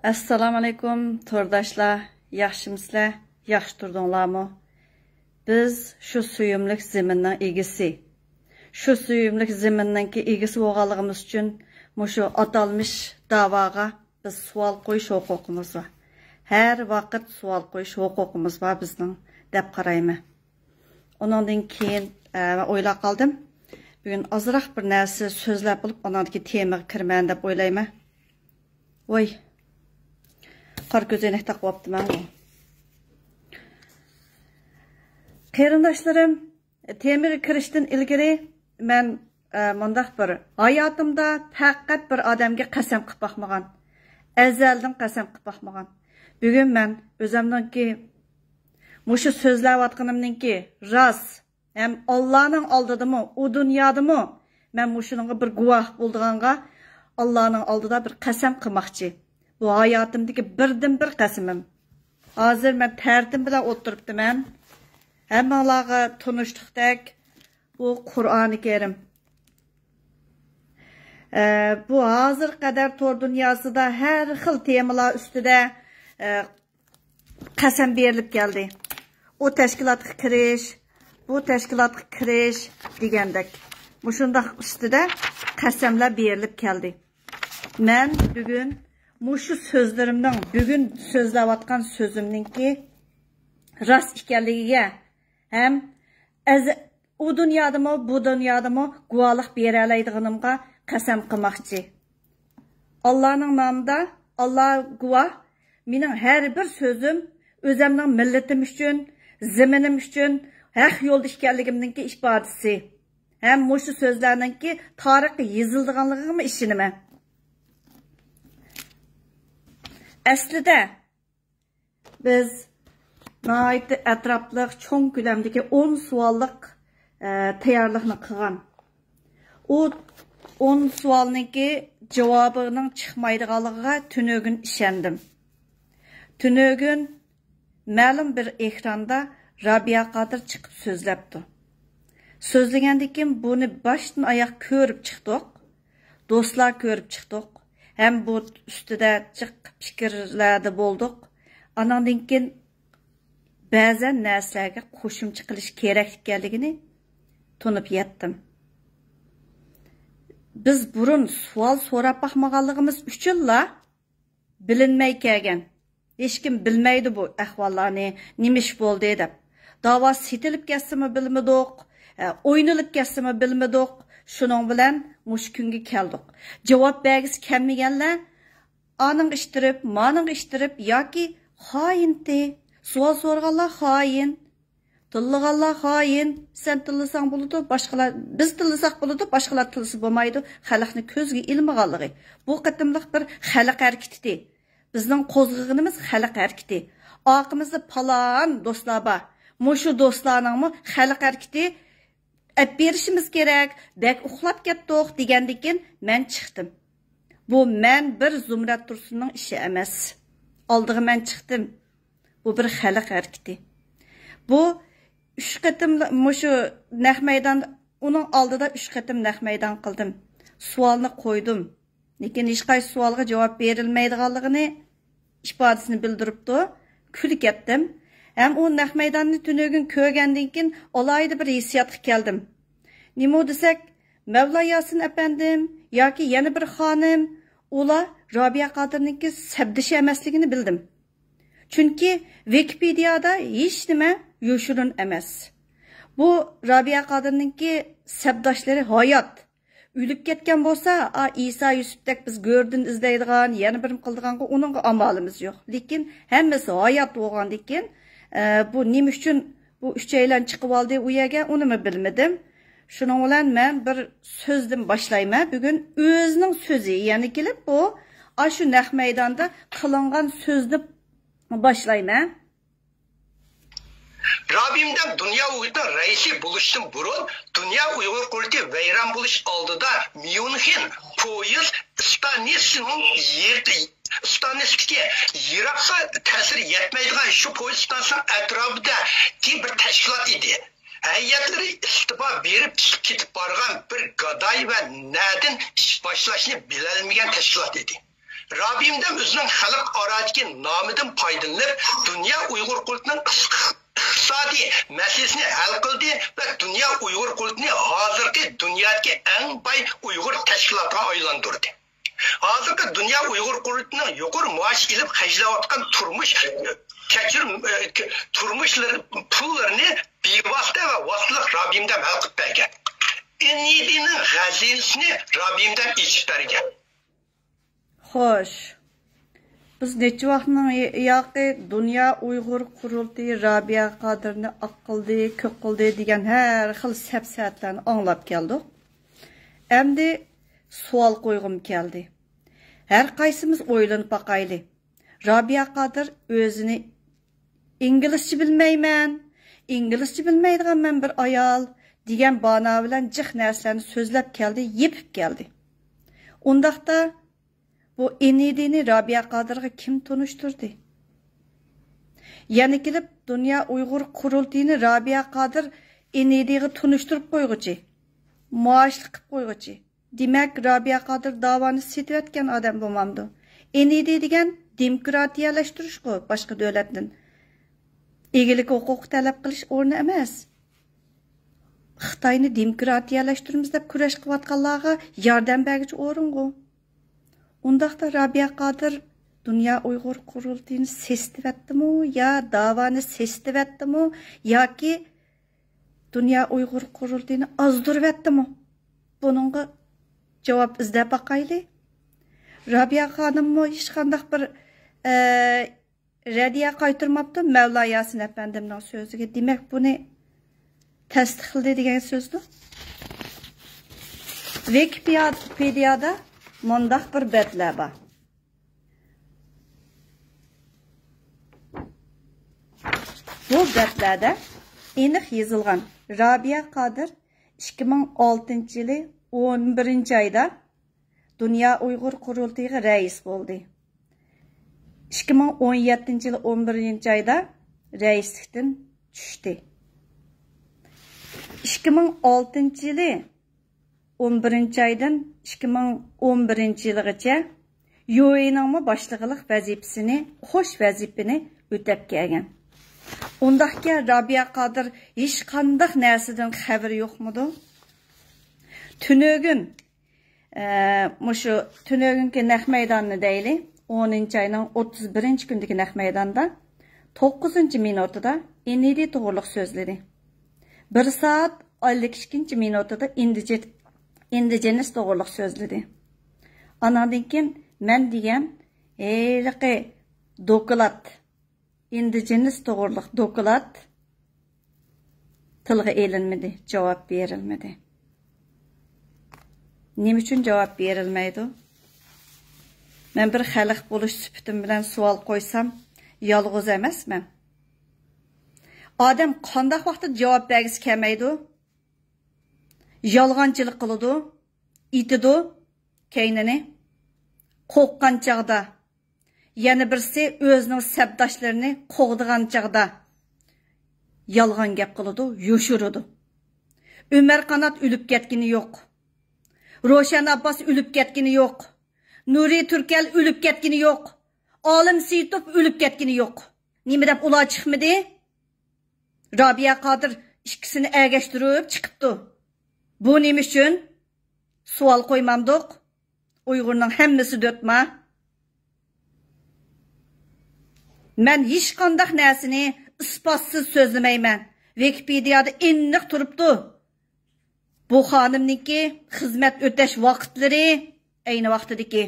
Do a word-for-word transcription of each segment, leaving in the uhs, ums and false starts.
ئەسسالامۇئەلەيكۇم تورداشلار، ياخشىمۇسىلەر؟ ياخشى تۇردۇڭلارمۇ؟ بىز شۇ سۆيۈملۈك زېمىننىڭ ئىگىسى، شۇ سۆيۈملۈك زېمىننىڭكى ئىگىسى بولغانلىقىمىز ئۈچۈن مۇشۇ ئاتالمىش داۋاغا بىز سوئال قويۇش ھوقۇقىمىز بار. ھەر ۋاقىت سوئال قويۇش ھوقۇقىمىز بار بىزنىڭ، دەپ قارايمەن. ئۇنىڭدىن كېيىن، ئە، مەن ئويلاپ قالدىم. بۈگۈن ئازراق بىر نەرسە سۆزلەپ بولۇپ، ئاناندىكى تېمىغا كىرىمەن دەپ ئويلايمەن. ۋاي، قارا كۆزەينەك تاقىۋاپتىمەنغۇ. قېرىنداشلىرىم، تېمىغا كىرىشتىن ئىلگىرى مەن، ئە، مۇنداق بىر، ھاياتىمدا پەقەت بىر ئادەمگە قەسەم قىلىپ باقمىغان. ئەزەلدىن قەسەم قىلىپ باقمىغان. بۈگۈن مەن ئۆزۈمنىڭكى مۇشۇ سۆزلەۋاتقىنىمنىڭكى راست، ھەم ئاللانىڭ ئالدىدىمۇ، ئۇ دۇنيادىمۇ مەن مۇشۇنىڭغا بىر گۇۋاھ بولىدىغانغا، ئاللانىڭ ئالدىدا بىر قەسەم قىلماقچى. بۇ ھاياتىمدىكى بىردىنبىر قەسىمىم. ھازىر مەن تەرىتىم بىلەن ئولتۇرۇپتىمەن. ھەممىڭلارغا تونۇشلۇقتەك، بۇ قۇرئانى كەرىم. ئە، بۇ ھازىرغا قەدەر تور دۇنياسىدا ھەر خىل تېمىلار ئۈستىدە، ئە، قەسەم بېرىلىپ كەلدى. ئۇ تەشكىلاتقا كىرىش، بۇ تەشكىلاتقا كىرىش دېگەندەك، مۇشۇنداق ئۈستىدە قەسەملەر بېرىلىپ كەلدى. مەن بۈگۈن مۇشۇ سۆزلىرىمنىڭ، بۈگۈن سۆزلەۋاتقان سۆزۈمنىڭكى راست ئىكەنلىكىگە ھەم ئەز-، ئۇ دۇنيادىمۇ، بۇ دۇنيادىمۇ گۇۋاھلىق بېرەلەيدىغىنىمغا قەسەم قىلماقچى. ئاللانىڭ نامىدا، ئاللا گۇۋاھ، مېنىڭ ھەر بىر سۆزۈم ئۆزەمنىڭ مىللىتىم ئۈچۈن، زېمىنىم ئۈچۈن ھەق يولدا ئىكەنلىكىمنىڭكى ئىپادىسى. ھەم مۇشۇ سۆزلەرنىڭكى تارىخقا يېزىلىدىغانلىقىغىمۇ ئىشىنىمەن. ئەسلىدە، بىز ناھايىتى ئەتراپلىق، چوڭ كۆلەمدىكى ئون سوئاللىق، ئە، تەييارلىقنى قىلغان. ئۇ ئون سوئالنىڭكى جاۋابىنىڭ چىقمايدىغانلىقىغا تۈنۈگۈن ئىشەندىم. تۈنۈگۈن مەلۇم بىر ئېكراندا رابىيە قادىر چىقىپ سۆزلەپتۇ. سۆزلىگەندىن كېيىن بۇنى باشتىن ئاياق كۆرۈپ چىقتۇق. دوستلار كۆرۈپ چىقتۇق. ھەم بۇ ئۈستىدە جىق پىكىرلەردە بولدۇق. ئاناندىن كېيىن بەزەن نەرسىلەرگە قوشۇمچە قىلىش كېرەك ئىكەنلىكىنى تونۇپ يەتتىم. بىز بۇرۇن سوئال سوراپ باقمىغانلىقىمىز ئۈچۈنلا بىلىنمەي كەلگەن. ھېچكىم بىلمەيدۇ بۇ ئەھۋاللارنى، نېمە ئىش بولدى دەپ. داۋا سېتىلىپ كەتسىمۇ بىلمىدۇق، ئە، ئوينىلىپ كەتسىمۇ بىلمىدۇق. شۇنىڭ بىلەن مۇشۇ كۈنگە كەلدۇق. جاۋاب بەرگۈسى كەلمىگەنلەر ئانىڭغا ئىتتىرىپ، مانىڭغا ئىتتىرىپ ياكى خائىنتى. سوئال سورىغانلار خائىن. تىللىغانلار خائىن، سەن تىللىساڭ بولىدۇ، باشقىلار، بىز تىللىساق بولىدۇ، باشقىلار تىللىسا بولمايدۇ، خەلقنى كۆزگە ئىلمىغانلىقى. بۇ قېتىملىق بىر خەلق ھەرىكىتى. بىزنىڭ قوزغىغىنىمىز خەلق ھەرىكىتى. ئارقىمىزدا پالان دوستلار بار. مۇشۇ دوستلارنىڭمۇ خەلق ھەرىكىتى ئەپ بېرىشىمىز كېرەك، بەك ئۇخلاپ كەتتۇق دېگەندىن كېيىن مەن چىقتىم. بۇ مەن بىر زۇمرەت تۇرسۇننىڭ ئىشى ئەمەس. ئالدىغا مەن چىقتىم. بۇ بىر خەلق ھەرىكىتى. بۇ ئۈچ قېتىم مۇشۇ نەق مەيدان، ئۇنىڭ ئالدىدا ئۈچ قېتىم نەق مەيدان قىلدىم. سوئالنى قويدۇم. لېكىن ھېچقايسى سوئالغا جاۋاب بېرىلمەيدىغانلىقىنى ئىپادىسىنى بىلدۈرۈپتۇ. كۈلۈپ كەتتىم. ھەم ئۇ نەق مەيداننى تۈنۈگۈن كۆرگەندىن كېيىن ئالاھىدە بىر ھېسسىياتقا كەلدىم. نېمە دېسەك، مەۋلا ياسىن ئەپەندىم ياكى يەنە بىر خانىم، ئۇلار رابىيە قادىرنىڭكى سەپدىشى ئەمەسلىكىنى بىلدىم. چۈنكى ۋىكىپېدىيادا ھېچنېمە يوشۇرۇن ئەمەس. بۇ رابىيە قادىرنىڭكى سەپداشلىرى ھايات. ئۆلۈپ كەتكەن بولسا، ئا، ئىسا يۈسۈپتەك بىز گۆردىن ئىزدەيدىغان، يەنە بىر قىلىدىغانغا ئۇنىڭغا ئامالىمىز يوق. لېكىن ھەممىسى ھايات بولغاندىكىن، ئە، بۇ نېمە ئۈچۈن بۇ ئۈچەيلەن چىقىۋالدى ئۇ يەرگە، ئۇنىمۇ بىلمىدىم. شۇنىڭ بىلەن مەن بىر سۆزدىن باشلايمەن. بۈگۈن ئۆزىنىڭ سۆزى، يەنە كېلىپ بۇ ئاشۇ نەق مەيداندا قىلىنغان سۆزنى باشلايمەن. رابىيەم دۇنيا ئۇيغۇرنىڭ رەئىسى بولۇشتىن بۇرۇن، دۇنيا ئۇيغۇر قۇرۇلتىيى ۋەيران بولۇش ئالدىدا ميۇنخېن پويىز ئىستانسىسىنىڭ يېرى، ئىستانسىسىدىكى يىراققا تەسىرى يەتمەيدىغان شۇ پويىز ئىستانسىسىنىڭ ئەتراپىدىكى بىر تەشكىلات ئىدى. ھەيئەتلىرى ئىستېپا بېرىپ چىقىپ كېتىپ بارغان بىر گاداي ۋە نەدىن ئىش باشلاشنى بىلەلمىگەن تەشكىلات ئىدى. رابىيە مەمتىم ئۆزىنىڭ خەلق ئارادىكى نامىدىن پايدىلىنىپ، دۇنيا ئۇيغۇر قۇرۇلتىيىنىڭ ئىقتىسادىي مەسىلىسىنى ھەل قىلدى ۋە دۇنيا ئۇيغۇر قۇرۇلتىيىنى ھازىرقى دۇنيادىكى ئەڭ باي ئۇيغۇر تەشكىلاتىغا ئايلاندۇردى. ھازىرقى دۇنيا ئۇيغۇر قۇرۇلتىيىنىڭ يۇقىرى مائاش ئېلىپ خەجلەۋاتقان تۇرمۇش كەچۈرۈم، تۇرمۇشلىرى، پۇللىرىنى بىۋاسىتە ۋە ۋاسىتىلىق رابىيە مەمتىم ھەل قىلىپ بەرگەن. ئېن ئى دىنىڭ خەزىنىسىنى رابىيە مەمتىم ئېچىپ بەرگەن. خوش. بىز نەچچە ۋاقىتنىڭ ياقى دۇنيا ئۇيغۇر قۇرۇلتىيى رابىيە قادىرنى ئاق قىلدى، كۆك قىلدى دېگەن ھەر خىل سەپسەتىلەرنى ئاڭلاپ كەلدۇق. ئەمدى سوئال قويغۇم كەلدى. ھەر قايسىمىز ئويلىنىپ باقايلى. رابىيە قادىر ئۆزىنى ئىنگلىزچە بىلمەيمەن، ئىنگلىزچە بىلمەيدىغان مەن بىر ئايال دېگەن بانا بىلەن جىق نەرسىلەرنى سۆزلەپ كەلدى، يېپىپ كەلدى. ئۇنداقتا بۇ ئېن ئى دىنى رابىيە قادىرغا كىم تونۇشتۇردى؟ يەنە كېلىپ دۇنيا ئۇيغۇر قۇرۇلتىيىنى رابىيە قادىر ئېن ئى دىغا تونۇشتۇرۇپ قويغۇچى، مائاشلىق قىلىپ قويغۇچى. دېمەك، رابىيە قادىر داۋانى سېتىۋەتكەن ئادەم بولمامدۇ؟ ئېن ئى دى دېگەن دېموكراتىيەلەشتۈرۈشقۇ باشقا دۆلەتتىن. ئىگىلىك ھوقۇقى تەلەپ قىلىش ئورنى ئەمەس. خىتاينى دېموكراتىيەلەشتۈرىمىز دەپ كۈرەش قىلىۋاتقانلارغا ياردەم بەرگۈچى ئورۇنغۇ. ئۇنداقتا رابىيە قادىر دۇنيا ئۇيغۇر قۇرۇلتىيىنى سېسىتىۋەتتىمۇ يا داۋانى سېسىتىۋەتتىمۇ ياكى دۇنيا ئۇيغۇر قۇرۇلتىيىنى ئازدۇرۇۋەتتىمۇ؟ بۇنىڭغا جاۋاب ئىزدەپ باقايلى. رابىيە خانىممۇ ھېچقانداق بىر، ئە، رەددىيە قايتۇرماپتۇ مەۋلا ياسىن ئەپەندىمنىڭ سۆزىگە. دېمەك، بۇنى تەستىقلىدى دېگەن سۆزدۇ. ۋىكىپېدىيادا مۇنداق بىر بەتلەر بار. بۇ بەتلەردە ئېنىق يېزىلغان، رابىيە قادىر ئىككى مىڭ ئالتىنچى يىلى ئون بىرىنچى ئايدا دۇنيا ئۇيغۇر قۇرۇلتىيىغا رەئىس بولدى. ئىككى مىڭ ئون يەتتىنچى يىلى ئون بىرىنچى ئايدا رەئىسلىكتىن چۈشتى. ئىككى مىڭ ئالتىنچى يىلى ئون بىرىنچى ئايدىن ئىككى مىڭ ئون بىرىنچى يىلىغىچە يۇ ئېنىڭمۇ باشلىقلىق ۋەزىپىسىنى، قوش ۋەزىپىنى ئۆتەپ كەلگەن. ئۇنداقكەن، رابىيە قادىر ھېچقانداق نەرسىدىن خەۋىرى يوقمىدۇ؟ تۈنۈگۈن، ئە، مۇشۇ تۈنۈگۈنكى نەق مەيداننى دەيلى، ئونىنچى ئاينىڭ ئوتتۇز بىرىنچى كۈنىدىكى نەق مەيداندا توققۇزىنچى مىنۇتىدا ئېن ئى دى توغرۇلۇق سۆزلىدى. بىر سائەت ئەللىك ئىككىنچى مىنۇتىدا ئىندىجې-، ئىندىجېنىس توغرۇلۇق سۆزلىدى. ئاناندىن كېيىن مەن دېگەن ھېلىقى دوكلات، ئىندىجېنىس توغرۇلۇق دوكلات تىلغا ئېلىنمىدى، جاۋاب بېرىلمىدى. نېمە ئۈچۈن جاۋاب بېرىلمەيدۇ؟ مەن بىر خەلق بولۇش سۈپىتىم بىلەن سوئال قويسام، يالغۇز ئەمەسمەن. ئادەم قانداق ۋاقىتتا جاۋاب بەرگۈسى كەلمەيدۇ؟ يالغانچىلىق قىلىدۇ، ئېتىدۇ كەينىنى. قورققان چاغدا، يەنە بىرسى ئۆزىنىڭ سەپداشلىرىنى قوغدىغان چاغدا يالغان گەپ قىلىدۇ، يوشۇرىدۇ. ئۆمەر قانات ئۆلۈپ كەتكىنى يوق. روشەن ئابباس ئۆلۈپ كەتكىنى يوق. نۇرى تۈركەل ئۆلۈپ كەتكىنى يوق. ئالىم سېيىتوف ئۆلۈپ كەتكىنى يوق. نېمە دەپ ئۇلار چىقمىدى؟ رابىيە قادىر ئىككىسىنى ئەگەشتۈرۈپ چىقىپتۇ. بۇ نېمە ئۈچۈن؟ سوئال قويمامدۇق؟ ئۇيغۇرنىڭ ھەممىسى دۆتما. مەن ھېچقانداق نەرسىنى ئىسپاتسىز سۆزلىمەيمەن. ۋىكىپېدىيادا ئېنىق تۇرۇپتۇ. بۇ خانىمنىڭكى خىزمەت ئۆتەش ۋاقىتلىرى، ئەينى ۋاقتىدىكى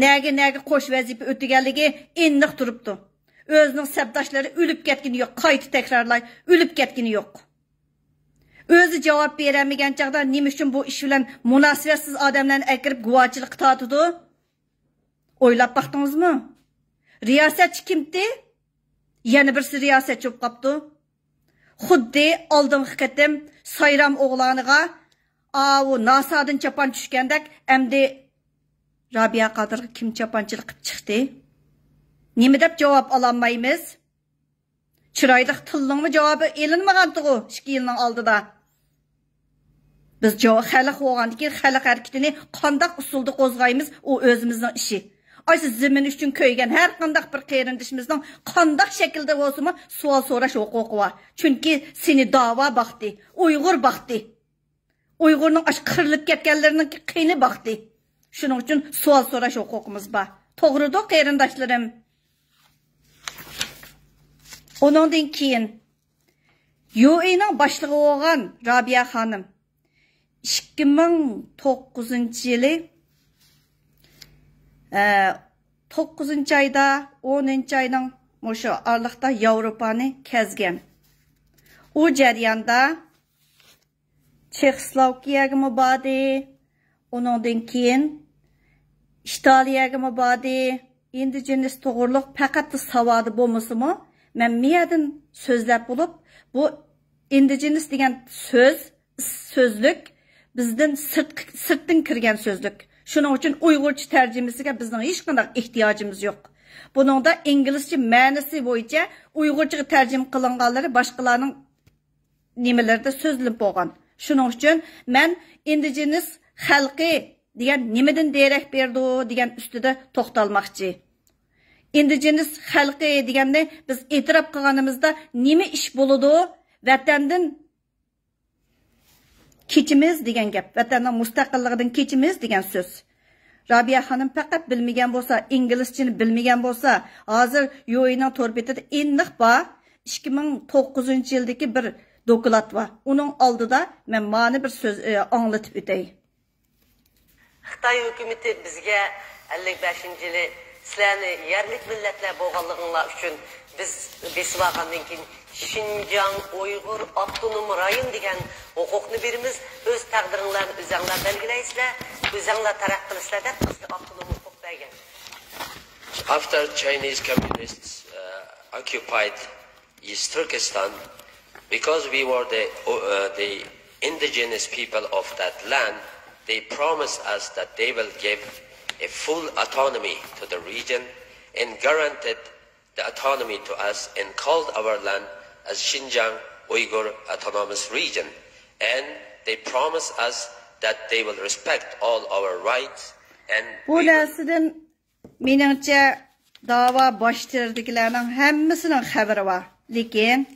نەگە، نەگە قوش ۋەزىپە ئۆتىگەنلىكى ئېنىق تۇرۇپتۇ. ئۆزىنىڭ سەپداشلىرى ئۆلۈپ كەتكىنى يوق، قايتا تەكرارلاي، ئۆلۈپ كەتكىنى يوق. ئۆزى جاۋاب بېرەلمىگەن چاغدا نېمە ئۈچۈن بۇ ئىش بىلەن مۇناسىۋەتسىز ئادەملەرنى ئەكىرىپ گۇۋاچىلىققا تارتىدۇ؟ ئويلاپ باقتىڭىزمۇ؟ رىياسەتچى كىمتى؟ يەنە بىرسى رىياسەتچى بولۇپ قاپتۇ. خۇددى ئالدىنقى قېتىم سايرام ئوغلانىغا ئاۋۇ ناسادىن چاپان چۈشكەندەك، ئەمدى رابىيە قادىرغا كىم چاپانچىلىق قىلىپ چىقتى؟ نېمە دەپ جاۋاب ئالالمايمىز؟ چىرايلىق تىلنىڭمۇ جاۋابى ئېلىنمىغانتىغۇ ئىككى يىلنىڭ ئالدىدا. بىز جاۋ-، خەلق بولغاندىن كېيىن خەلق ھەرىكىتىنى قانداق ئۇسۇلدا قوزغايمىز، ئۇ ئۆزىمىزنىڭ ئىشى. ئاشۇ زېمىن ئۈچۈن كۆيگەن ھەر قانداق بىر قېرىندىشىمىزنىڭ قانداق شەكىلدە بولسىمۇ سوئال سوراش ھوقۇقى بار. چۈنكى سېنى داۋا باقتى، ئۇيغۇر باقتى. ئۇيغۇرنىڭ ئاشۇ قىرىلىپ كەتكەنلىرىنىڭ قېنى باقتى. شۇنىڭ ئۈچۈن سوئال سوراش ھوقۇقىمىز بار. توغرىدۇ، قېرىنداشلىرىم. ئۇنىڭدىن كېيىن يۇئېنىڭ باشلىقى بولغان رابىيە خانىم ئىككى مىڭ توققۇزىنچى يىلى، ئە، توققۇزىنچى ئايدا، ئونىنچى ئاينىڭ مۇشۇ ئارىلىقتا ياۋروپانى كەزگەن. ئۇ جەرياندا چېخسلوۋاكىيەگىمۇ باردى، ئۇنىڭدىن كېيىن ئىتالىيەگىمۇ باردى. ئىندىجېنىس توغرۇلۇق پەقەت ساۋادى بولمىسىمۇ، مەن مىيەدىن سۆزلەپ بولۇپ، بۇ ئىندىجېنىس دېگەن سۆز، سۆزلۈك بىزدىن سىرت، سىرتتىن كىرگەن سۆزلۈك. شۇنىڭ ئۈچۈن ئۇيغۇرچە تەرجىمىسىگە بىزنىڭ ھېچقانداق ئېھتىياجىمىز يوق. بۇنىڭدا ئىنگلىزچە مەنىسى بويىچە ئۇيغۇرچىغا تەرجىمە قىلىنغانلىرى باشقىلارنىڭ نېمىلىرىدە سۆزلىنىپ بولغان. شۇنىڭ ئۈچۈن مەن ئىندىجېنىس خەلقى دېگەن نېمىدىن دېرەك بېرىدۇ دېگەن ئۈستىدە توختالماقچى. ئىندىجېنىس خەلقى دېگەننى بىز ئېتىراپ قىلغىنىمىزدا نېمە ئىش بولىدۇ؟ ۋەتەندىن كېچىمىز دېگەن گەپ، ۋەتەننىڭ مۇستەقىللىقىدىن كېچىمىز دېگەن سۆز. رابىيە خانىم پەقەت بىلمىگەن بولسا، ئىنگلىزچىنى بىلمىگەن بولسا، ھازىر يۇئېنىڭ تور بېتىدە ئېنىق بار، ئىككى مىڭ توققۇزىنچى يىلدىكى بىر دوكلات بار. ئۇنىڭ ئالدىدا مەن مانا بىر سۆز، ئى، ئاڭلىتىپ ئۆتەي. خىتاي ھۆكۈمىتى بىزگە ئەللىك بەشىنچى يىلى سىلەرنى يەرلىك مىللەتلەر بولغانلىقىڭلار ئۈچۈن بىز بېسىۋالغاندىن كېيىن شىنجاڭ ئۇيغۇر ئاپتونوم رايون دېگەن ھوقۇقنى بېرىمىز، ئۆز تەقدىرىڭلارنى ئۆزەڭلار بەلگىلەيسىلەر، ئۆزەڭلار تەرەق قىلىسىلەر دەپ بىزگە ئاپتونوم ھوقۇق بەرگەن. After Chinese communists uh, occupied East Turkestan, because we were the, uh, the indigenous people of that land, they promised us that they will give a full autonomy to the region and granted the autonomy to us and called our land as Xinjiang Uyghur Autonomous Region. And they promised us that they will respect all our rights and بۇ نەرسىدىن مېنىڭچە، داۋا باش تېرىدىكىلەرنىڭ ھەممىسىنىڭ خەۋىرى بار، لېكىن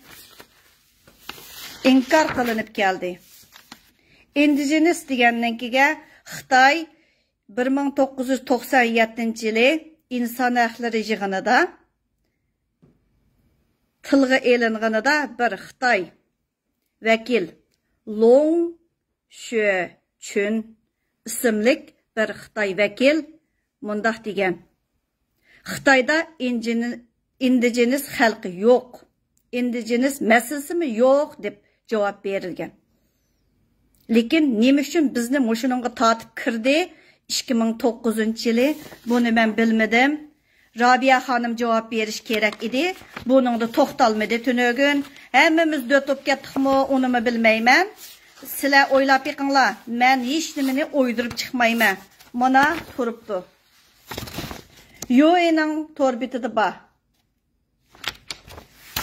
ئىنكار قىلىنىپ كەلدى. ئىندىجېنىس دېگەننىڭكىگە خىتاي بىر مىڭ توققۇز يۈز توقسان يەتتىنچى يىلى ئىنسان ھەقلىرى يىغىنىدا تىلغا ئېلىنغىنىدا بىر خىتاي ۋەكىل لوڭ شۆچۈن ئىسىملىك بىر خىتاي ۋەكىل مۇنداق دېگەن: «خىتايدا ئىنجىنى-، ئىندىجېنىس خەلقى يوق، ئىندىجېنىس مەسىلىسىمۇ يوق» دەپ جاۋاب بېرىلگەن. لېكىن نېمە ئۈچۈن بىزنى مۇشۇنىڭغا تارتىپ كىردى؟ ئىككى مىڭ توققۇزىنچى يىلى بۇنى مەن بىلمىدىم. رابىيە خانىم جاۋاب بېرىشى كېرەك ئىدى. بۇنىڭدا توختالمىدى تۈنۈگۈن. ھەممىمىز دۆت بولۇپ كەتتۇقمۇ، ئۇنىمۇ بىلمەيمەن. سىلەر ئويلاپ بېقىڭلار، مەن ھېچنېمىنى ئويدۇرۇپ چىقمايمەن. مانا تۇرۇپتۇ. يۇئېنىڭ تور بېتىدە بار.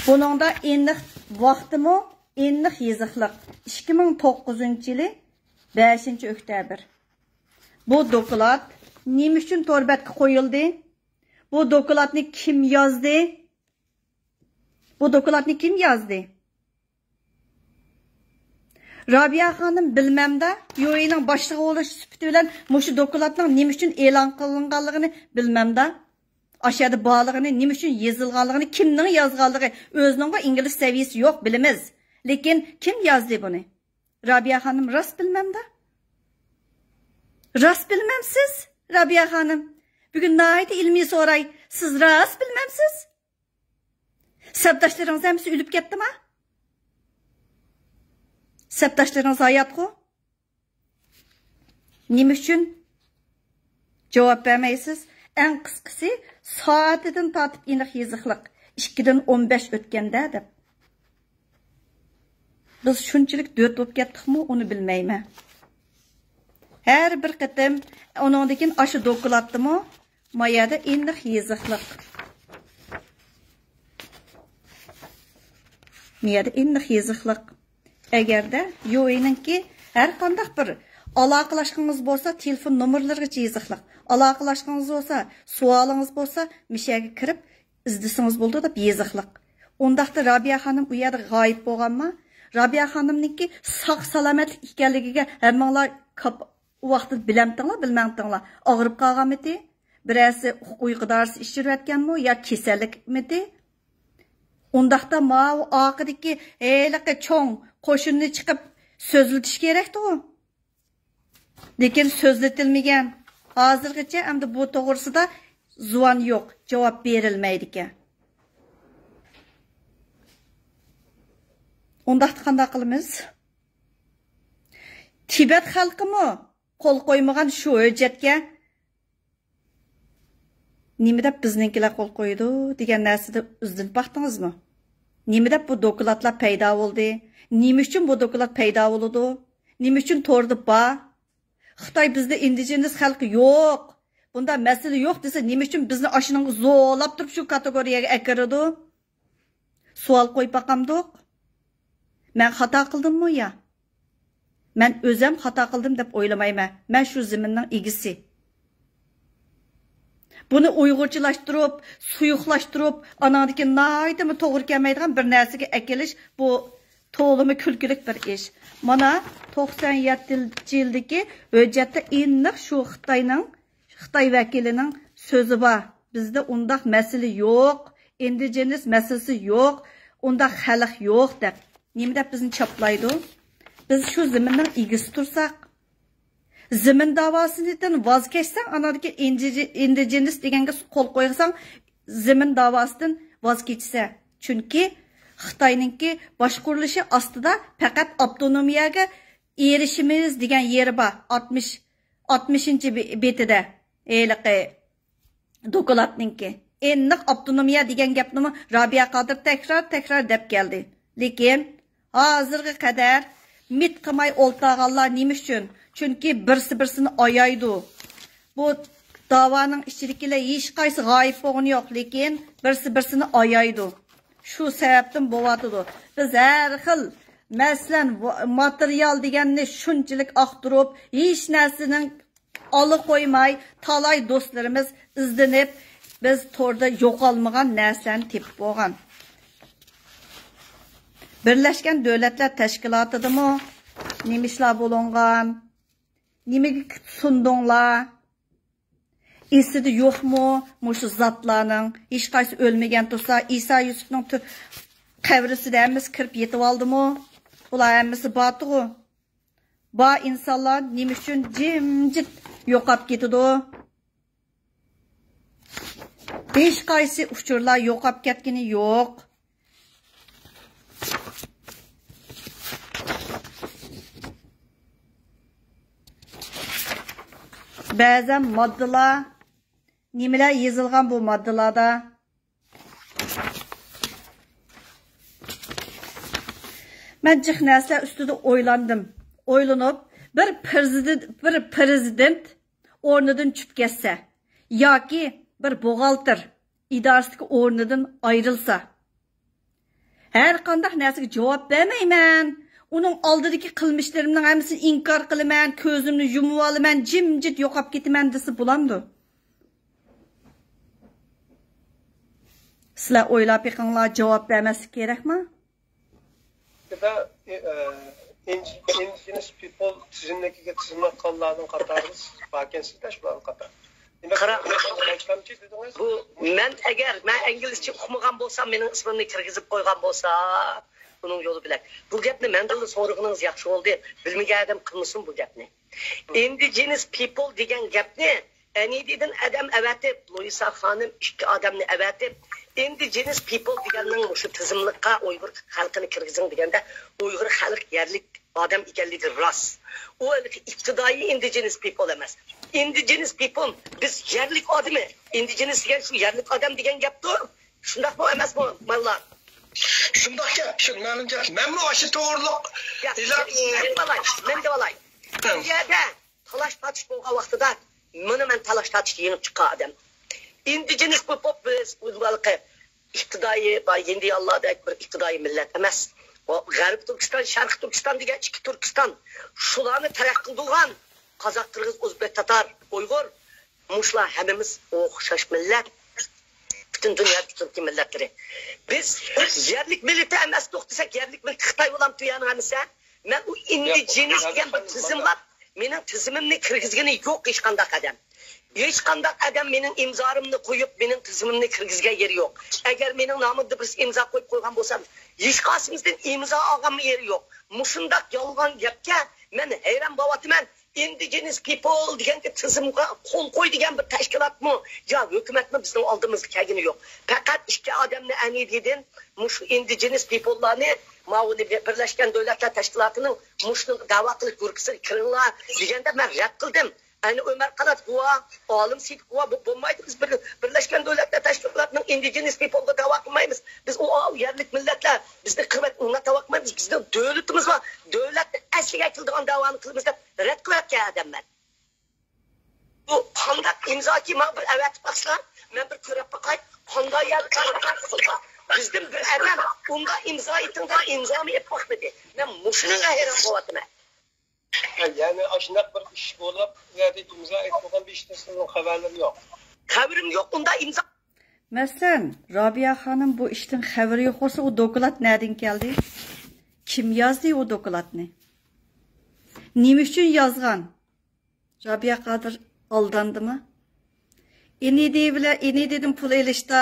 بۇنىڭدا ئېنىق ۋاقتىمۇ، ئېنىق يېزىقلىق. ئىككى مىڭ توققۇزىنچى يىلى بەشىنچى ئۆكتەبىر. بۇ دوكلات نېمە ئۈچۈن تور بەتكە قويۇلدى؟ بۇ دوكلاتنى كىم يازدى؟ بۇ دوكلاتنى كىم يازدى؟ رابىيە خانىم بىلمەمدا، يۇئېنىڭ باشلىقى بولۇش سۈپىتى بىلەن مۇشۇ دوكلاتنىڭ نېمە ئۈچۈن ئېلان قىلىنغانلىقىنى بىلمەمدا، ئاشۇ يەردە بارلىقىنى، نېمە ئۈچۈن يېزىلغانلىقىنى، كىمنىڭ يازغانلىقى، ئۆزىنىڭغۇ ئىنگلىز سەۋىيەسى يوق، بىلىمىز. لېكىن كىم يازدى بۇنى؟ رابىيە خانىم، راست بىلمەمدا؟ راست بىلمەمسىز، رابىيە خانىم؟ بۈگۈن ناھايىتى ئىلمىي سوراي، سىز راست بىلمەمسىز؟ سەپداشلىرىڭىز ھەممىسى ئۆلۈپ كەتتىما؟ سەپداشلىرىڭىز ھاياتقۇ؟ نېمە ئۈچۈن جاۋاب بەرمەيسىز؟ ئەڭ قىسقىسى، سائىتىدىن تارتىپ ئېنىق يېزىقلىق، ئىككىدىن ئون بەش ئۆتكەندە دەپ. بىز شۇنچىلىك دۆت بولۇپ كەتتۇقمۇ، ئۇنى بىلمەيمەن. ھەر بىر قېتىم ئۇنىڭدىن كېيىن ئاشۇ دوكلاتتىمۇ ما يەردە ئېنىق يېزىقلىق. ما يەردە ئېنىق يېزىقلىق. ئەگەردە يۇئېنىڭكى ھەر قانداق بىر ئالاقىلاشقىڭىز بولسا، تېلېفون نومۇرلىرىغىچە يېزىقلىق. ئالاقىلاشقىڭىز بولسا، سوئالىڭىز بولسا، مىشەگە كىرىپ ئىزدىسىڭىز بولىدۇ دەپ يېزىقلىق. ئۇنداقتا رابىيە خانىم ئۇ يەردە غايىب بولغانما؟ رابىيە خانىمنىڭكى ساق سالامەتلىك ئىكەنلىكىگە ھەممىڭلار كاپ-، ئۇ ۋاقىتتا بىلەمتىڭلار، بىلمەمتىڭلار؟ ئاغرىپ قالغانمىتى؟ بىرەرسى ئۇيقۇ دارىسى ئىچۈرۈۋەتكەنمۇ يا كېسەللىكمىتى؟ ئۇنداقتا ماۋۇ ئارقىدىكى ھېلىقى چوڭ قوشۇننى چىقىپ سۆزلىتىش كېرەكتىغۇ. لېكىن سۆزلىتىلمىگەن. ھازىرغىچە ئەمدى بۇ توغرىسىدا زۇۋان يوق، جاۋاب بېرىلمەيدىكەن. ئۇنداقتا قانداق قىلىمىز؟ تىبەت خەلقىمۇ قول قويمىغان شۇ ھۆججەتكە نېمە دەپ بىزنىڭكىلەر قول قويىدۇ دېگەن نەرسىدە ئىزدىنىپ باقتىڭىزمۇ؟ نېمە دەپ بۇ دوكلاتلار پەيدا بولدى؟ نېمە ئۈچۈن بۇ دوكلات پەيدا بولىدۇ؟ نېمە ئۈچۈن توردا بار؟ خىتاي بىزدە ئىندىجېنىس خەلق يوق، بۇنداق مەسىلە يوق دېسە، نېمە ئۈچۈن بىزنى ئاشۇنىڭغا زورلاپ تۇرۇپ شۇ كاتېگورىيەگە ئەكىرىدۇ؟ سوئال قويۇپ باقامدۇق؟ مەن خاتا قىلدىممۇ يا؟ مەن ئۆزەم خاتا قىلدىم دەپ ئويلىمايمەن. مەن شۇ زېمىننىڭ ئىگىسى. بۇنى ئۇيغۇرچىلاشتۇرۇپ، سۇيۇقلاشتۇرۇپ، ئاناڭدىكى ناھايىتىمۇ توغرا كەلمەيدىغان بىر نەرسىگە ئەكېلىش، بۇ تولىمۇ كۈلكىلىك بىر ئىش. مانا، توقسان يەتتىنچى يىلدىكى ھۆججەتتە ئېنىق شۇ خىتاينىڭ، خىتاي ۋەكىلىنىڭ سۆزى بار. بىزدە ئۇنداق مەسىلە يوق، ئىندىجېنىس مەسىلىسى يوق، ئۇنداق خەلق يوق دەپ. نېمە دەپ بىزنى چاپلايدۇ؟ بىز شۇ زېمىننىڭ ئىگىسى تۇرساق، زېمىن داۋاسىدىن ۋاز كەچسەڭ، ئاناندىكى ئىندىجېنىس دېگەنگە قول قويساڭ، زېمىن داۋاسىدىن ۋاز كېچىسەن. چۈنكى خىتاينىڭكى باشقۇرۇلۇشى ئاستىدا پەقەت ئاپتونومىيەگە ئېرىشىمىز دېگەن يېرى بار. ئاتمىش، ئاتمىشىنچى بېتىدە ھېلىقى دوكلاتنىڭكى. ئېنىق ئاپتونومىيە دېگەن گەپنىمۇ رابىيە قادىر تەكرار، تەكرار دەپ كەلدى. لېكىن ھازىرغا قەدەر مىت قىلماي ئولتۇرغانلار نېمە ئۈچۈن؟ چۈنكى بىرسى بىرسىنى ئايايدۇ. بۇ داۋانىڭ ئىچىدىكىلەر ھېچقايسى غايىب بولغىنى يوق، لېكىن بىرسى بىرسىنى ئايايدۇ. شۇ سەۋەبتىن بولۇۋاتىدۇ. بىز ھەر خىل، مەسىلەن، ۋا-، ماتېرىيال دېگەننى شۇنچىلىك ئاختۇرۇپ، ھېچ نەرسىنىڭ ئالا قويماي، تالاي دوستلىرىمىز ئىزدىنىپ، بىز توردا يوقالمىغان نەرسىلەرنى تېپىپ بولغان. بىرلەشكەن دۆلەتلەر تەشكىلاتىدىمۇ نېمە ئىشلار بولۇنغان؟ نېمىگە سۇندۇڭلار؟ ئېسىدە يوقمۇ مۇشۇ زاتلارنىڭ؟ ھېچقايسى ئۆلمىگەن تۇرسا، ئىسا يۈسۈپنىڭ تۈ-، قەبرىسىدە ھەممىسى كىرىپ يېتىۋالدىمۇ؟ بۇلار ھەممىسى بارتىغۇ. بار ئىنسانلار نېمە ئۈچۈن جىمجىت يوقاپ كېتىدۇ؟ ھېچقايسى ئۇچۇرلار يوقاپ كەتكىنى يوق. بەزەن ماددىلار، نېمىلەر يېزىلغان بۇ ماددىلاردا؟ مەن جىق نەرسىلەر ئۈستىدە ئويلاندىم. ئويلىنىپ، بىر پىرېزىدېنت، بىر پىرېزىدېنت ئورنىدىن چۈشۈپ كەتسە ياكى بىر بوغالتىر ئىدارىسىدىكى ئورنىدىن ئايرىلسا، ھەر قانداق نەرسىگە جاۋاب بەرمەيمەن، ئۇنىڭ ئالدىدىكى قىلمىشلىرىمنىڭ ھەممىسىنى ئىنكار قىلىمەن، كۆزۈمنى يۇمۇۋالىمەن، جىمجىت يوقاپ كېتىمەن دېسە بولامدۇ؟ سىلەر ئويلاپ بېقىڭلار، جاۋاب بەرمەسلىك كېرەكما؟ ئىندىجېنس پىپل تىزىملىكىگە تىزىملاتقانلارنىڭ قاتارىدا سىز باركەنسىزدە، شۇلارنىڭ قاتارىدا. دېمەك، قارا، مەن ئىشلەمچى دېدىڭىز. بۇ، مەن ئەگەر، مەن ئىنگلىزچە ئۇقمىغان بولسام، مېنىڭ ئىسمىمنى كىرگۈزۈپ قويغان بولسا، ئۇنىڭ يولى بىلەن. بۇ گەپنى مەندىنلا سورىغىنىڭىز ياخشى بولدى. بىلمىگەن ئادەم قىلمىسۇن بۇ گەپنى. ئىندىجېنس پىپل دېگەن گەپنى ئەنىدىدىن ئادەم ئەۋەتىپ، لۇئىسا خانىم ئىككى ئادەمنى ئەۋەتىپ، ئىندىجېنس پىپل دېگەننىڭ مۇشۇ تىزىملىققا ئۇيغۇر خەلقىنى كىرگۈزۈڭ دېگەندە، ئۇيغۇر خەلق يەرلىك ئادەم ئىكەنلىكى راست. ئۇ ھېلىقى ئىپتىدائىي ئىندىجېنس پىپل ئەمەس. ئىندىجېنس پىپل، بىز يەرلىك ئادىمى. ئىندىجېنس دېگەن شۇ يەرلىك ئادەم دېگەن گەپتۇر. شۇنداقمۇ ئەمەسمۇ، بالىلار؟ شۇنداق گەپ، شۇ مەلۇم گەپ. مەنمۇ ئاشۇ توغرۇلۇق ياق، ھېلىقى مەن دېۋالاي، مەن دېۋالاي. بۇ يەردە تالاش تارتىش بولغان ۋاقتىدا، مانا مەن تالاش تارتىشتا يېڭىپ چىققان ئادەم. ئىندىجېنس بولۇپ بىز ئۇ ھېلىقى ئىپتىدائىي، باي، ھىندىيانلاردەك بىر ئىپتىدائىي مىللەت ئەمەس. غەربىي تۈركىستان، شەرقىي تۈركىستان دېگەن ئىككى تۈركىستان، شۇلارنى تەرەققىي قىلدۇرغان قازاق، قىرغىز، ئۆزبېك، تاتار، ئۇيغۇر، مۇشۇلار ھەممىمىز ئوخشاش مىللەت. پۈتۈن دۇنيادىكى تۈركىي مىللەتلىرى. بىز يەرلىك مىللىتى ئەمەستۇق دېسەك، يەرلىك مىللىتى خىتاي بولامتۇ يەنى ھەممىسى؟ مەن ئۇ ئىندىجېنىس دېگەن بىر تىزىملاپ، مېنىڭ تىزىمىمنى كىرگۈزگىنى يوق ھېچقانداق ئادەم. ھېچقانداق ئادەم مېنىڭ ئىمزامنى قويۇپ، مېنىڭ تىزىمىمنى كىرگۈزگەن يېرى يوق. ئەگەر مېنىڭ نامىمدا بىرسى ئىمزا قويۇپ قويغان بولسا، ھېچقايسىمىزدىن ئىمزا ئالغانمۇ يېرى يوق. مۇشۇنداق يالغان گەپكە مەن ھەيران بولۇۋاتىمەن. ئىندىجېنس پىپل دېگەنگە تىزىمغا قول قوي دېگەن بىر تەشكىلاتمۇ يا ھۆكۈمەتمۇ بىزنىڭ ئالدىمىزغا كەلگىنى يوق. پەقەت ئىككى ئادەمنى ئەنىدىدىن مۇشۇ ئىندىجېنس پىپللارنى ماۋۇنى بىرلەشكەن دۆلەتلەر تەشكىلاتىنىڭ مۇشۇنىڭغا دەۋا قىلىش گۇرۇپپىسىغا كىرىڭلار دېگەندە مەن رەت قىلدىم. ئەنە ئۆمەر قانات گۇۋاھ، ئالىم سېيىت گۇۋاھ، بۇ بولمايدۇ. بىز بىر، بىرلەشكەن دۆلەتلەر تەشكىلاتىنىڭ ئىندىجېنس پىپلغا داۋا قىلمايمىز. بىز ئۇ، ئۇ يەرلىك مىللەتلەر بىزنى قىرىۋەت، ئۇنداق داۋا قىلمايمىز. بىزنىڭ دۆلىتىمىز بار. دۆلەتنى ئەسلىگە كېلىدىغان داۋانى قىلىمىز دەپ رەت قىلىۋەتكەن ئادەممەن. بۇ قانداق ئىمزاكى؟ ماڭا بىر ئەۋەتىپ باقسىلا، مەن بىر كۆرۈپ باقاي. قانداق يەردە؟ بىزدىن بىر ئادەم ئۇنداق ئىمزا ئېيتىڭ دەپ ئىمزامۇ ئېلىپ باقمىدى. مەن مۇشۇنىڭغا ھەيران قېلىۋاتىمەن. يەنى ئاشۇنداق بىر ئىش بولۇپ، ئۇ يەردە ئىمزا ئېيتىلغان بىر ئىشتىن سىزنىڭ خەۋەرلىرى يوق. خەۋىرىم يوق، ئۇنداق ئىمزا. مەسىلەن، رابىيە خانىم بۇ ئىشتىن خەۋىرى يوق بولسا، ئۇ دوكلات نەدىن كەلدى؟ كىم يازدى ئۇ دوكلاتنى؟ نېمە ئۈچۈن يازغان؟ رابىيە قادىر ئالداندىمۇ؟ ئىنىدى بىلەن، ئىنىدىدىن پۇل ئېلىشتا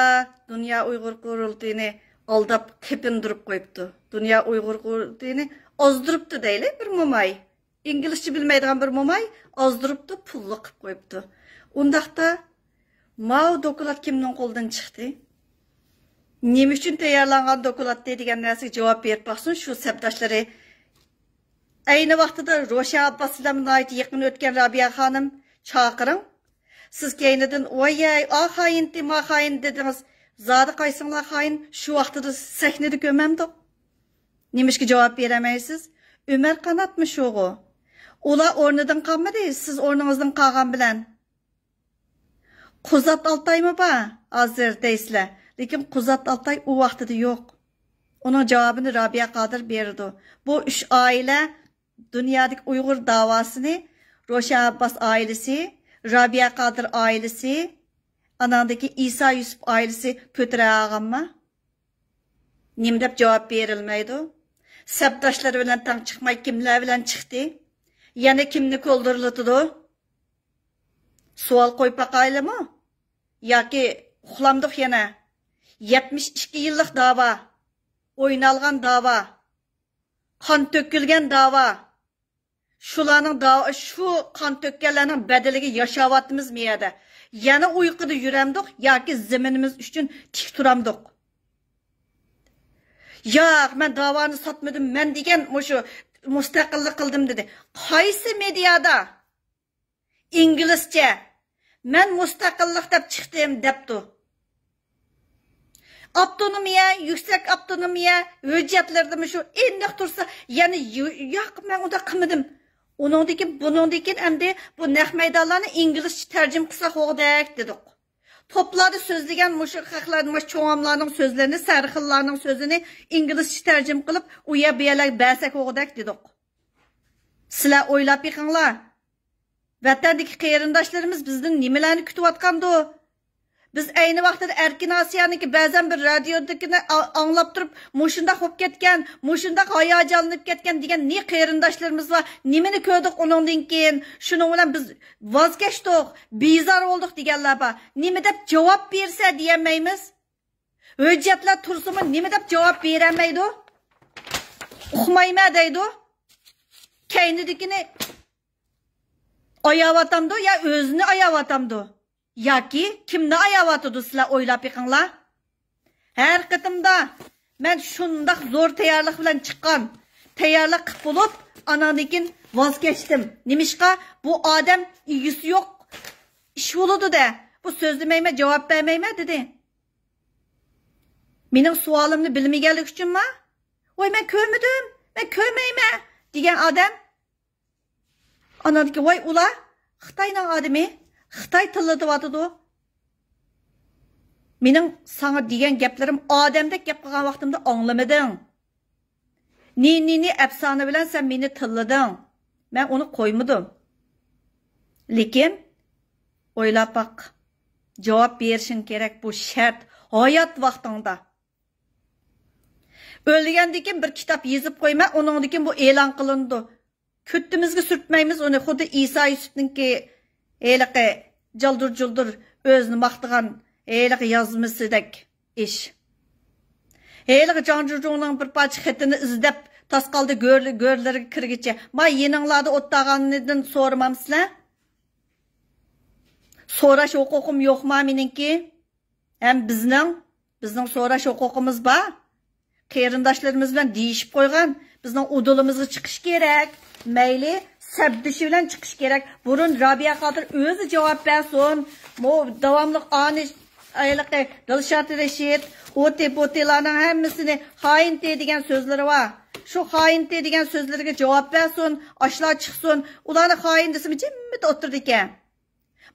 دۇنيا ئۇيغۇر قۇرۇلتىيىنى ئالداپ، قېپىندۇرۇپ قويۇپتۇ. دۇنيا ئۇيغۇر قۇرۇلتىيىنى ئازدۇرۇپتۇ دەيلى، بىر موماي. ئىنگلىزچە بىلمەيدىغان بىر موماي ئازدۇرۇپتۇ، پۇللۇق قىلىپ قويۇپتۇ. ئۇنداقتا ماۋۇ دوكلات كىمنىڭ قولىدىن چىقتى؟ نېمە ئۈچۈن تەييارلانغان دوكلاتتى دېگەن نەرسىگە جاۋاب بېرىپ باقسۇن شۇ سەپداشلىرى. ئەينى ۋاقتىدا روشەن ئابباس بىلەن ناھايىتى يېقىن ئۆتكەن رابىيە خانىم، چاقىرىڭ. سىز كەينىدىن، ۋايەي، ئا خائىنتى، ما خائىن دېدىڭىز. زادى قايسىڭلار خائىن؟ شۇ ۋاقتىدا سەھنىدە كۆرمەمدۇق. نېمىشقا جاۋاب بېرەلمەيسىز؟ ئۆمەر قاناتمۇ شۇغۇ؟ ئۇلار ئورنىدىن قالمىدى، سىز ئورنىڭىزدىن قالغان بىلەن. قۇزات ئالتايمۇ بار ھازىر دەيسىلەر، لېكىن قۇزات ئالتاي ئۇ ۋاقتىدا يوق. ئۇنىڭ جاۋابىنى رابىيە قادىر بېرىدۇ. بۇ ئۈچ ئائىلە دۇنيادىكى ئۇيغۇر داۋاسىنى روشەن ئابباس ئائىلىسى، رابىيە قادىر ئائىلىسى، ئاناندىكى ئىسا يۈسۈپ ئائىلىسى كۆتۈرەلىگەنما؟ نېمە دەپ جاۋاب بېرىلمەيدۇ؟ سەپداشلىرى بىلەن تەڭ چىقماي كىملەر بىلەن چىقتى؟ يەنە كىمنى كولدۇرلىتىدۇ؟ سوئال قويۇپ باقايلىمۇ؟ ياكى ئۇخلامدۇق يەنە؟ يەتمىش ئىككى يىللىق داۋا، ئوينالغان داۋا، قان تۆكۈلگەن داۋا. شۇلارنىڭ داۋا، شۇ قان تۆككەنلەرنىڭ بەدىلىگە ياشاۋاتىمىز مۇ يەردە؟ يەنە ئۇيقۇدا يۈرەمدۇق ياكى زېمىنىمىز ئۈچۈن تىك تۇرامدۇق؟ ياق، مەن داۋانى ساتمىدىم، مەن دېگەن مۇشۇ مۇستەقىللىق قىلدىم دېدى. قايسى مېدىيادا؟ ئىنگلىزچە، مەن مۇستەقىللىق دەپ چىقتىم دەپتۇ. ئاپتونومىيە، يۈكسەك ئاپتونومىيە ھۆججەتلىرىدىمۇ شۇ ئېنىق تۇرسا، يەنە يو-، ياق، مەن ئۇنداق قىلمىدىم. ئۇنىڭدىن كېيىن، بۇنىڭدىن كېيىن ئەمدى بۇ نەق مەيدانلارنى ئىنگلىزچە تەرجىمە قىلساق بولغۇدەك دېدۇق. توپلاردا سۆزلىگەن مۇشۇ خەقلەر، مۇشۇ چوڭاملارنىڭ سۆزلىرىنى، سەرخىللارنىڭ سۆزىنى ئىنگلىزچە تەرجىمە قىلىپ، ئۇ يەر بۇ يەرلەرگە بەرسەك بولغۇدەك دېدۇق. سىلەر ئويلاپ بېقىڭلار. ۋەتەندىكى قېرىنداشلىرىمىز بىزدىن نېمىلەرنى كۈتۈۋاتقاندۇ؟ بىز ئەينى ۋاقتىدا ئەركىن ئاسىيانىڭكى بەزەن بىر رادىيودىكىنى ئا-، ئاڭلاپ تۇرۇپ، مۇشۇنداق بولۇپ كەتكەن، مۇشۇنداق ھاياجانلىنىپ كەتكەن دېگەن نى قېرىنداشلىرىمىز بار. نېمىنى كۆردۇق ئۇنىڭدىن كېيىن؟ شۇنىڭ بىلەن بىز ۋاز كەچتۇق، بىزار بولدۇق دېگەنلەر بار. نېمە دەپ جاۋاب بېرىسە دېيەلمەيمىز. ھۆججەتلەر تۇرسىمۇ نېمە دەپ جاۋاب بېرەلمەيدۇ؟ ئۇقمايمەن دەيدۇ. كەينىدىكىنى ئاياۋاتامدۇ يا ئۆزىنى ئاياۋاتامدۇ؟ ياكى كىمنى ئاياۋاتىدۇ؟ سىلەر ئويلاپ بېقىڭلار. ھەر قېتىمدا مەن شۇنداق زور تەييارلىق بىلەن چىققان، تەييارلىق قىلىپ بولۇپ، ئاناندىن كېيىن ۋاز كەچتىم. نېمىشقا؟ بۇ ئادەم ئىگىسى يوق ئىش بولىدۇ-دە. بۇ سۆزلىمەيمەن، جاۋاب بەرمەيمەن دېدى. مېنىڭ سوئالىمنى بىلمىگەنلىكى ئۈچۈنما؟ ۋاي، مەن كۆرمىدىم، مەن كۆرمەيمەن دېگەن ئادەم. ئاناندىكى، ۋاي، ئۇلار خىتاينىڭ ئادىمى، خىتاي تىللىتىۋاتىدۇ. مېنىڭ ساڭا دېگەن گەپلىرىم ئادەمدەك گەپ قىلغان ۋاقتىمدا ئاڭلىمىدىڭ. نى، نى، نى ئەپسانە بىلەن سەن مېنى تىللىدىڭ. مەن ئۇنى قويمىدىم. لېكىن ئويلاپ باق. جاۋاب بېرىشىڭ كېرەك بۇ شەرت ھايات ۋاقتىڭدا. ئۆلگەندىن كېيىن بىر كىتاب يېزىپ قويىمەن، ئۇنىڭدىن كېيىن بۇ ئېلان قىلىنىدۇ. كۆتىمىزگە سۈرتمەيمىز ئۇنى، خۇددى ئىسا يۈسۈپنىڭكى ھېلىقى جالدۇر-جۇلدۇر ئۆزىنى ماختىغان ھېلىقى يازمىسىدەك ئىش. ھېلىقى جاڭ جۇجۇڭنىڭ بىر پارچە خېتىنى ئىزدەپ تاسقالدا گۆر-، گۆرلىرىگە كىرگۈچە، ما يېنىڭلاردا ئولتۇرغىنىدىن سورىمامسىلەر؟ سوراش ھوقۇقۇم يوقما مېنىڭكى؟ ھەم بىزنىڭ، بىزنىڭ سوراش ھوقۇقىمىز بار. قېرىنداشلىرىمىز بىلەن دېيىشىپ قويغان، بىزنىڭ ئۇدۇلىمىزغا چىقىش كېرەك. مەيلى، سەپدىشى بىلەن چىقىش كېرەك. بۇرۇن رابىيە قادىر ئۆزى جاۋاب بەرسۇن. مو-، داۋاملىق ئانى، ھېلىقى دىلشات رەشىت، ئۇتى پۇتىلارنىڭ ھەممىسىنى خائىنتى دېگەن سۆزلىرى بار. شۇ خائىنتى دېگەن سۆزلىرىگە جاۋاب بەرسۇن، ئاشۇلار چىقسۇن. ئۇلارنى خائىن دېسىمۇ جىممىت ئولتۇرىدىكەن.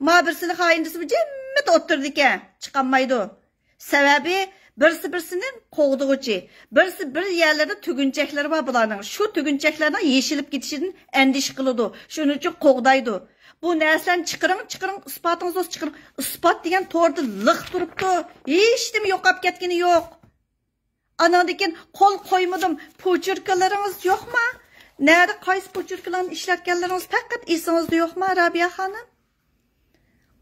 ما بىرسىنى خائىن دېسىمۇ جىممىت ئولتۇرىدىكەن، چىقالمايدۇ. سەۋەبى، بىرسى بىرسىنى قوغدىغۇچى، بىرسى بىر يەرلىرىدە تۈگۈنچەكلىرى بار بۇلارنىڭ. شۇ تۈگۈنچەكلەرنىڭ يېشىلىپ كېتىشىدىن ئەندىشە قىلىدۇ. شۇنىڭ ئۈچۈن قوغدايدۇ. بۇ نەرسىلەرنى چىقىرىڭ، چىقىرىڭ، ئىسپاتىڭىز بولسا چىقىرىڭ. ئىسپات دېگەن توردا لىق تۇرۇپتۇ. ھېچنېمە يوقاپ كەتكىنى يوق. ئاناندىن كېيىن قول قويمىدىم. پوچۇركىلىرىڭىز يوقما؟ نەدە، قايسى پوچۇركىلارنى ئىشلەتكەنلىرىڭىز پەقەت ئېسىڭىزدە يوقما، رابىيە خانىم؟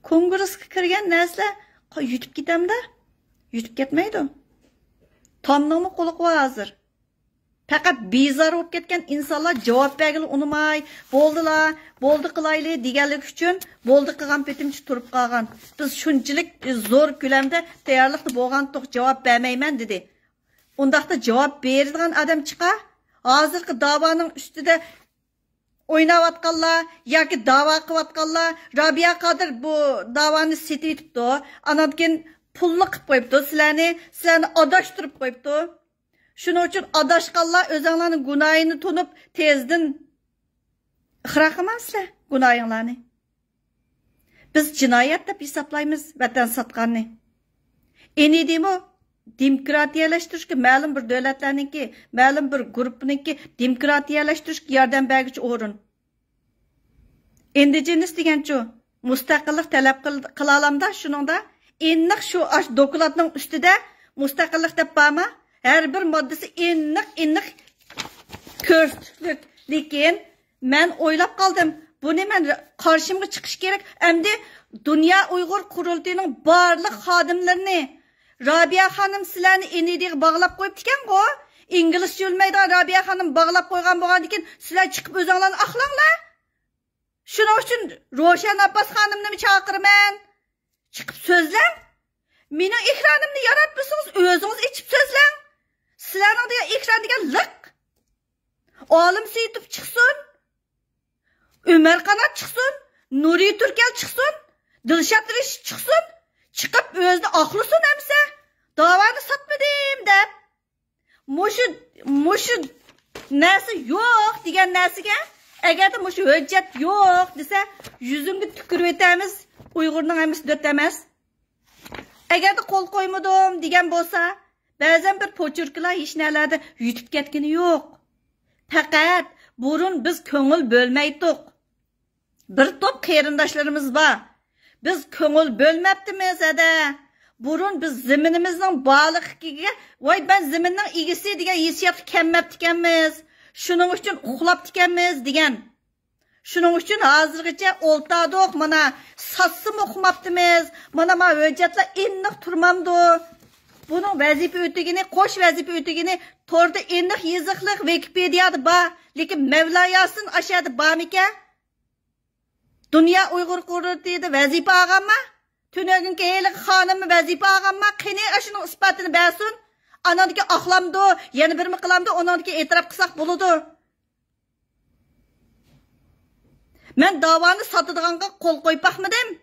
كونگرېسكا كىرگەن نەرسىلەر قا-، يۈتۈپ كېتەمدۇ؟ يۈتۈپ كەتمەيدۇ. تامنىڭمۇ قۇلىقى بار ھازىر. پەقەت بىزار بولۇپ كەتكەن ئىنسانلار جاۋاب بەرگىلى ئۇنىماي، بولدىلا، بولدى قىلايلى دېگەنلىكى ئۈچۈن بولدى قىلغان پېتىمچە تۇرۇپ قالغان. بىز شۇنچىلىك زور كۆلەمدە تەييارلىقتا بولغانتۇق، جاۋاب بەرمەيمەن دېدى. ئۇنداقتا جاۋاب بېرىدىغان ئادەم چىقار. ھازىرقى داۋانىڭ ئۈستىدە ئويناۋاتقانلار ياكى داۋا قىلىۋاتقانلار، رابىيە قادىر بۇ داۋانى سېتىۋېتىپتۇ، ئانان كېيىن پۇللۇق قىلىپ قويۇپتۇ سىلەرنى، سىلەرنى ئاداشتۇرۇپ قويۇپتۇ. شۇنىڭ ئۈچۈن ئاداشقانلار ئۆزۈڭلارنىڭ گۇناھىنى تونۇپ، تېزدىن ئىقرار قىلمامسىلەر گۇناھىڭلارنى؟ بىز جىنايەت دەپ ھېسابلايمىز ۋەتەن ساتقاننى. ئىنىدىمۇ دېموكراتىيەلەشتۈرۈشكە مەلۇم بىر دۆلەتلەرنىڭكى، مەلۇم بىر گۇرۇپپىنىڭكى دېموكراتىيەلەشتۈرۈشكە ياردەم بەرگۈچى ئورۇن. ئىندىجېنىس دېگەنچۇ؟ مۇستەقىللىق تەلەپ قىل-، قىلالامدا شۇنىڭدا؟ ئېنىق شۇ، ئاشۇ دوكلاتنىڭ ئۈستىدە مۇستەقىللىق دەپ بارمۇ؟ ھەر بىر ماددىسى ئېنىق، ئېنىق كۆرسىتىشلىك. لېكىن مەن ئويلاپ قالدىم، بۇنى مەن قارشىمغا چىقىش كېرەك. ئەمدى دۇنيا ئۇيغۇر قۇرۇلتىيىنىڭ بارلىق خادىملىرىنى، رابىيە خانىم سىلەرنى ئىنىدىغا باغلاپ قويۇپتىكەنغۇ، ئىنگلىزچە بىلمەيدىغان رابىيە خانىم باغلاپ قويغان بولغاندىكىن، سىلەر چىقىپ ئۆزۈڭلارنى ئاقلاڭلار. شۇنىڭ ئۈچۈن روشەن ئابباس خانىمنىمۇ چاقىرىمەن. چىقىپ سۆزلەڭ. مېنىڭ ئېكرانىمنى ياراتمىسىڭىز، ئۆزىڭىز ئېچىپ سۆزلەڭ. سىلەرنىڭ دېگەن ئېكران دېگەن لىق. ئالىم سېيىتوف چىقسۇن. ئۆمەر قانات چىقسۇن. نۇرى تۈركەل چىقسۇن. دىلشات رەشىت چىقسۇن. چىقىپ ئۆزىنى ئاقلىسۇن ئەمسە. داۋانى ساتمىدىم دەپ. مۇشۇ، مۇشۇ نەرسە يوق دېگەن نەرسىگە، ئەگەردە مۇشۇ ھۆججەت يوق دېسە، يۈزۈڭگە تۈكۈرۈۋېتەرمىز، ئۇيغۇرنىڭ ھەممىسى دۆت ئەمەس. ئەگەردە قول قويمىدىم دېگەن بولسا، بەزەن بىر پوچۇركىلار ھېچ نەلەردە يۈتۈپ كەتكىنى يوق. پەقەت بۇرۇن بىز كۆڭۈل بۆلمەيتتۇق. بىر توپ قېرىنداشلىرىمىز بار. بىز كۆڭۈل بۆلمەپتىمىز ھەدە. بۇرۇن بىز زېمىنىمىزنىڭ بارلىقىغا، ۋاي، مەن زېمىننىڭ ئىگىسى دېگەن ھېسسىياتقا كەلمەپتىكەنمىز. شۇنىڭ ئۈچۈن ئۇخلاپتىكەنمىز دېگەن. شۇنىڭ ئۈچۈن ھازىرغىچە ئولتۇردۇق، مانا، ساتسىمۇ ئۇقماپتىمىز. مانا، ما ھۆججەتلەر ئېنىق تۇرمامدۇ؟ بۇنىڭ ۋەزىپە ئۆتىگىنى، قوش ۋەزىپە ئۆتىگىنى توردا ئېنىق يېزىقلىق ۋىكىپېدىيەدە بار. لېكىن مەۋلا ياسىن ئاشۇ يەردە بارمىكەن؟ دۇنيا ئۇيغۇر قۇرۇلتىيىدا ۋەزىپە ئالغانما؟ تۈنۈگۈنكى ھېلىقى خانىممۇ ۋەزىپە ئالغانما؟ قېنى ئاشۇنىڭ ئىسپاتىنى بەرسۇن. ئاناندىكى ئاقلامدۇ، يەنە بىرمۇ قىلامدۇ، ئۇنىڭدىكى ئېتىراپ قىلساق بولىدۇ. مەن داۋانى ساتىدىغانغا قول قويۇپ باقمىدىم.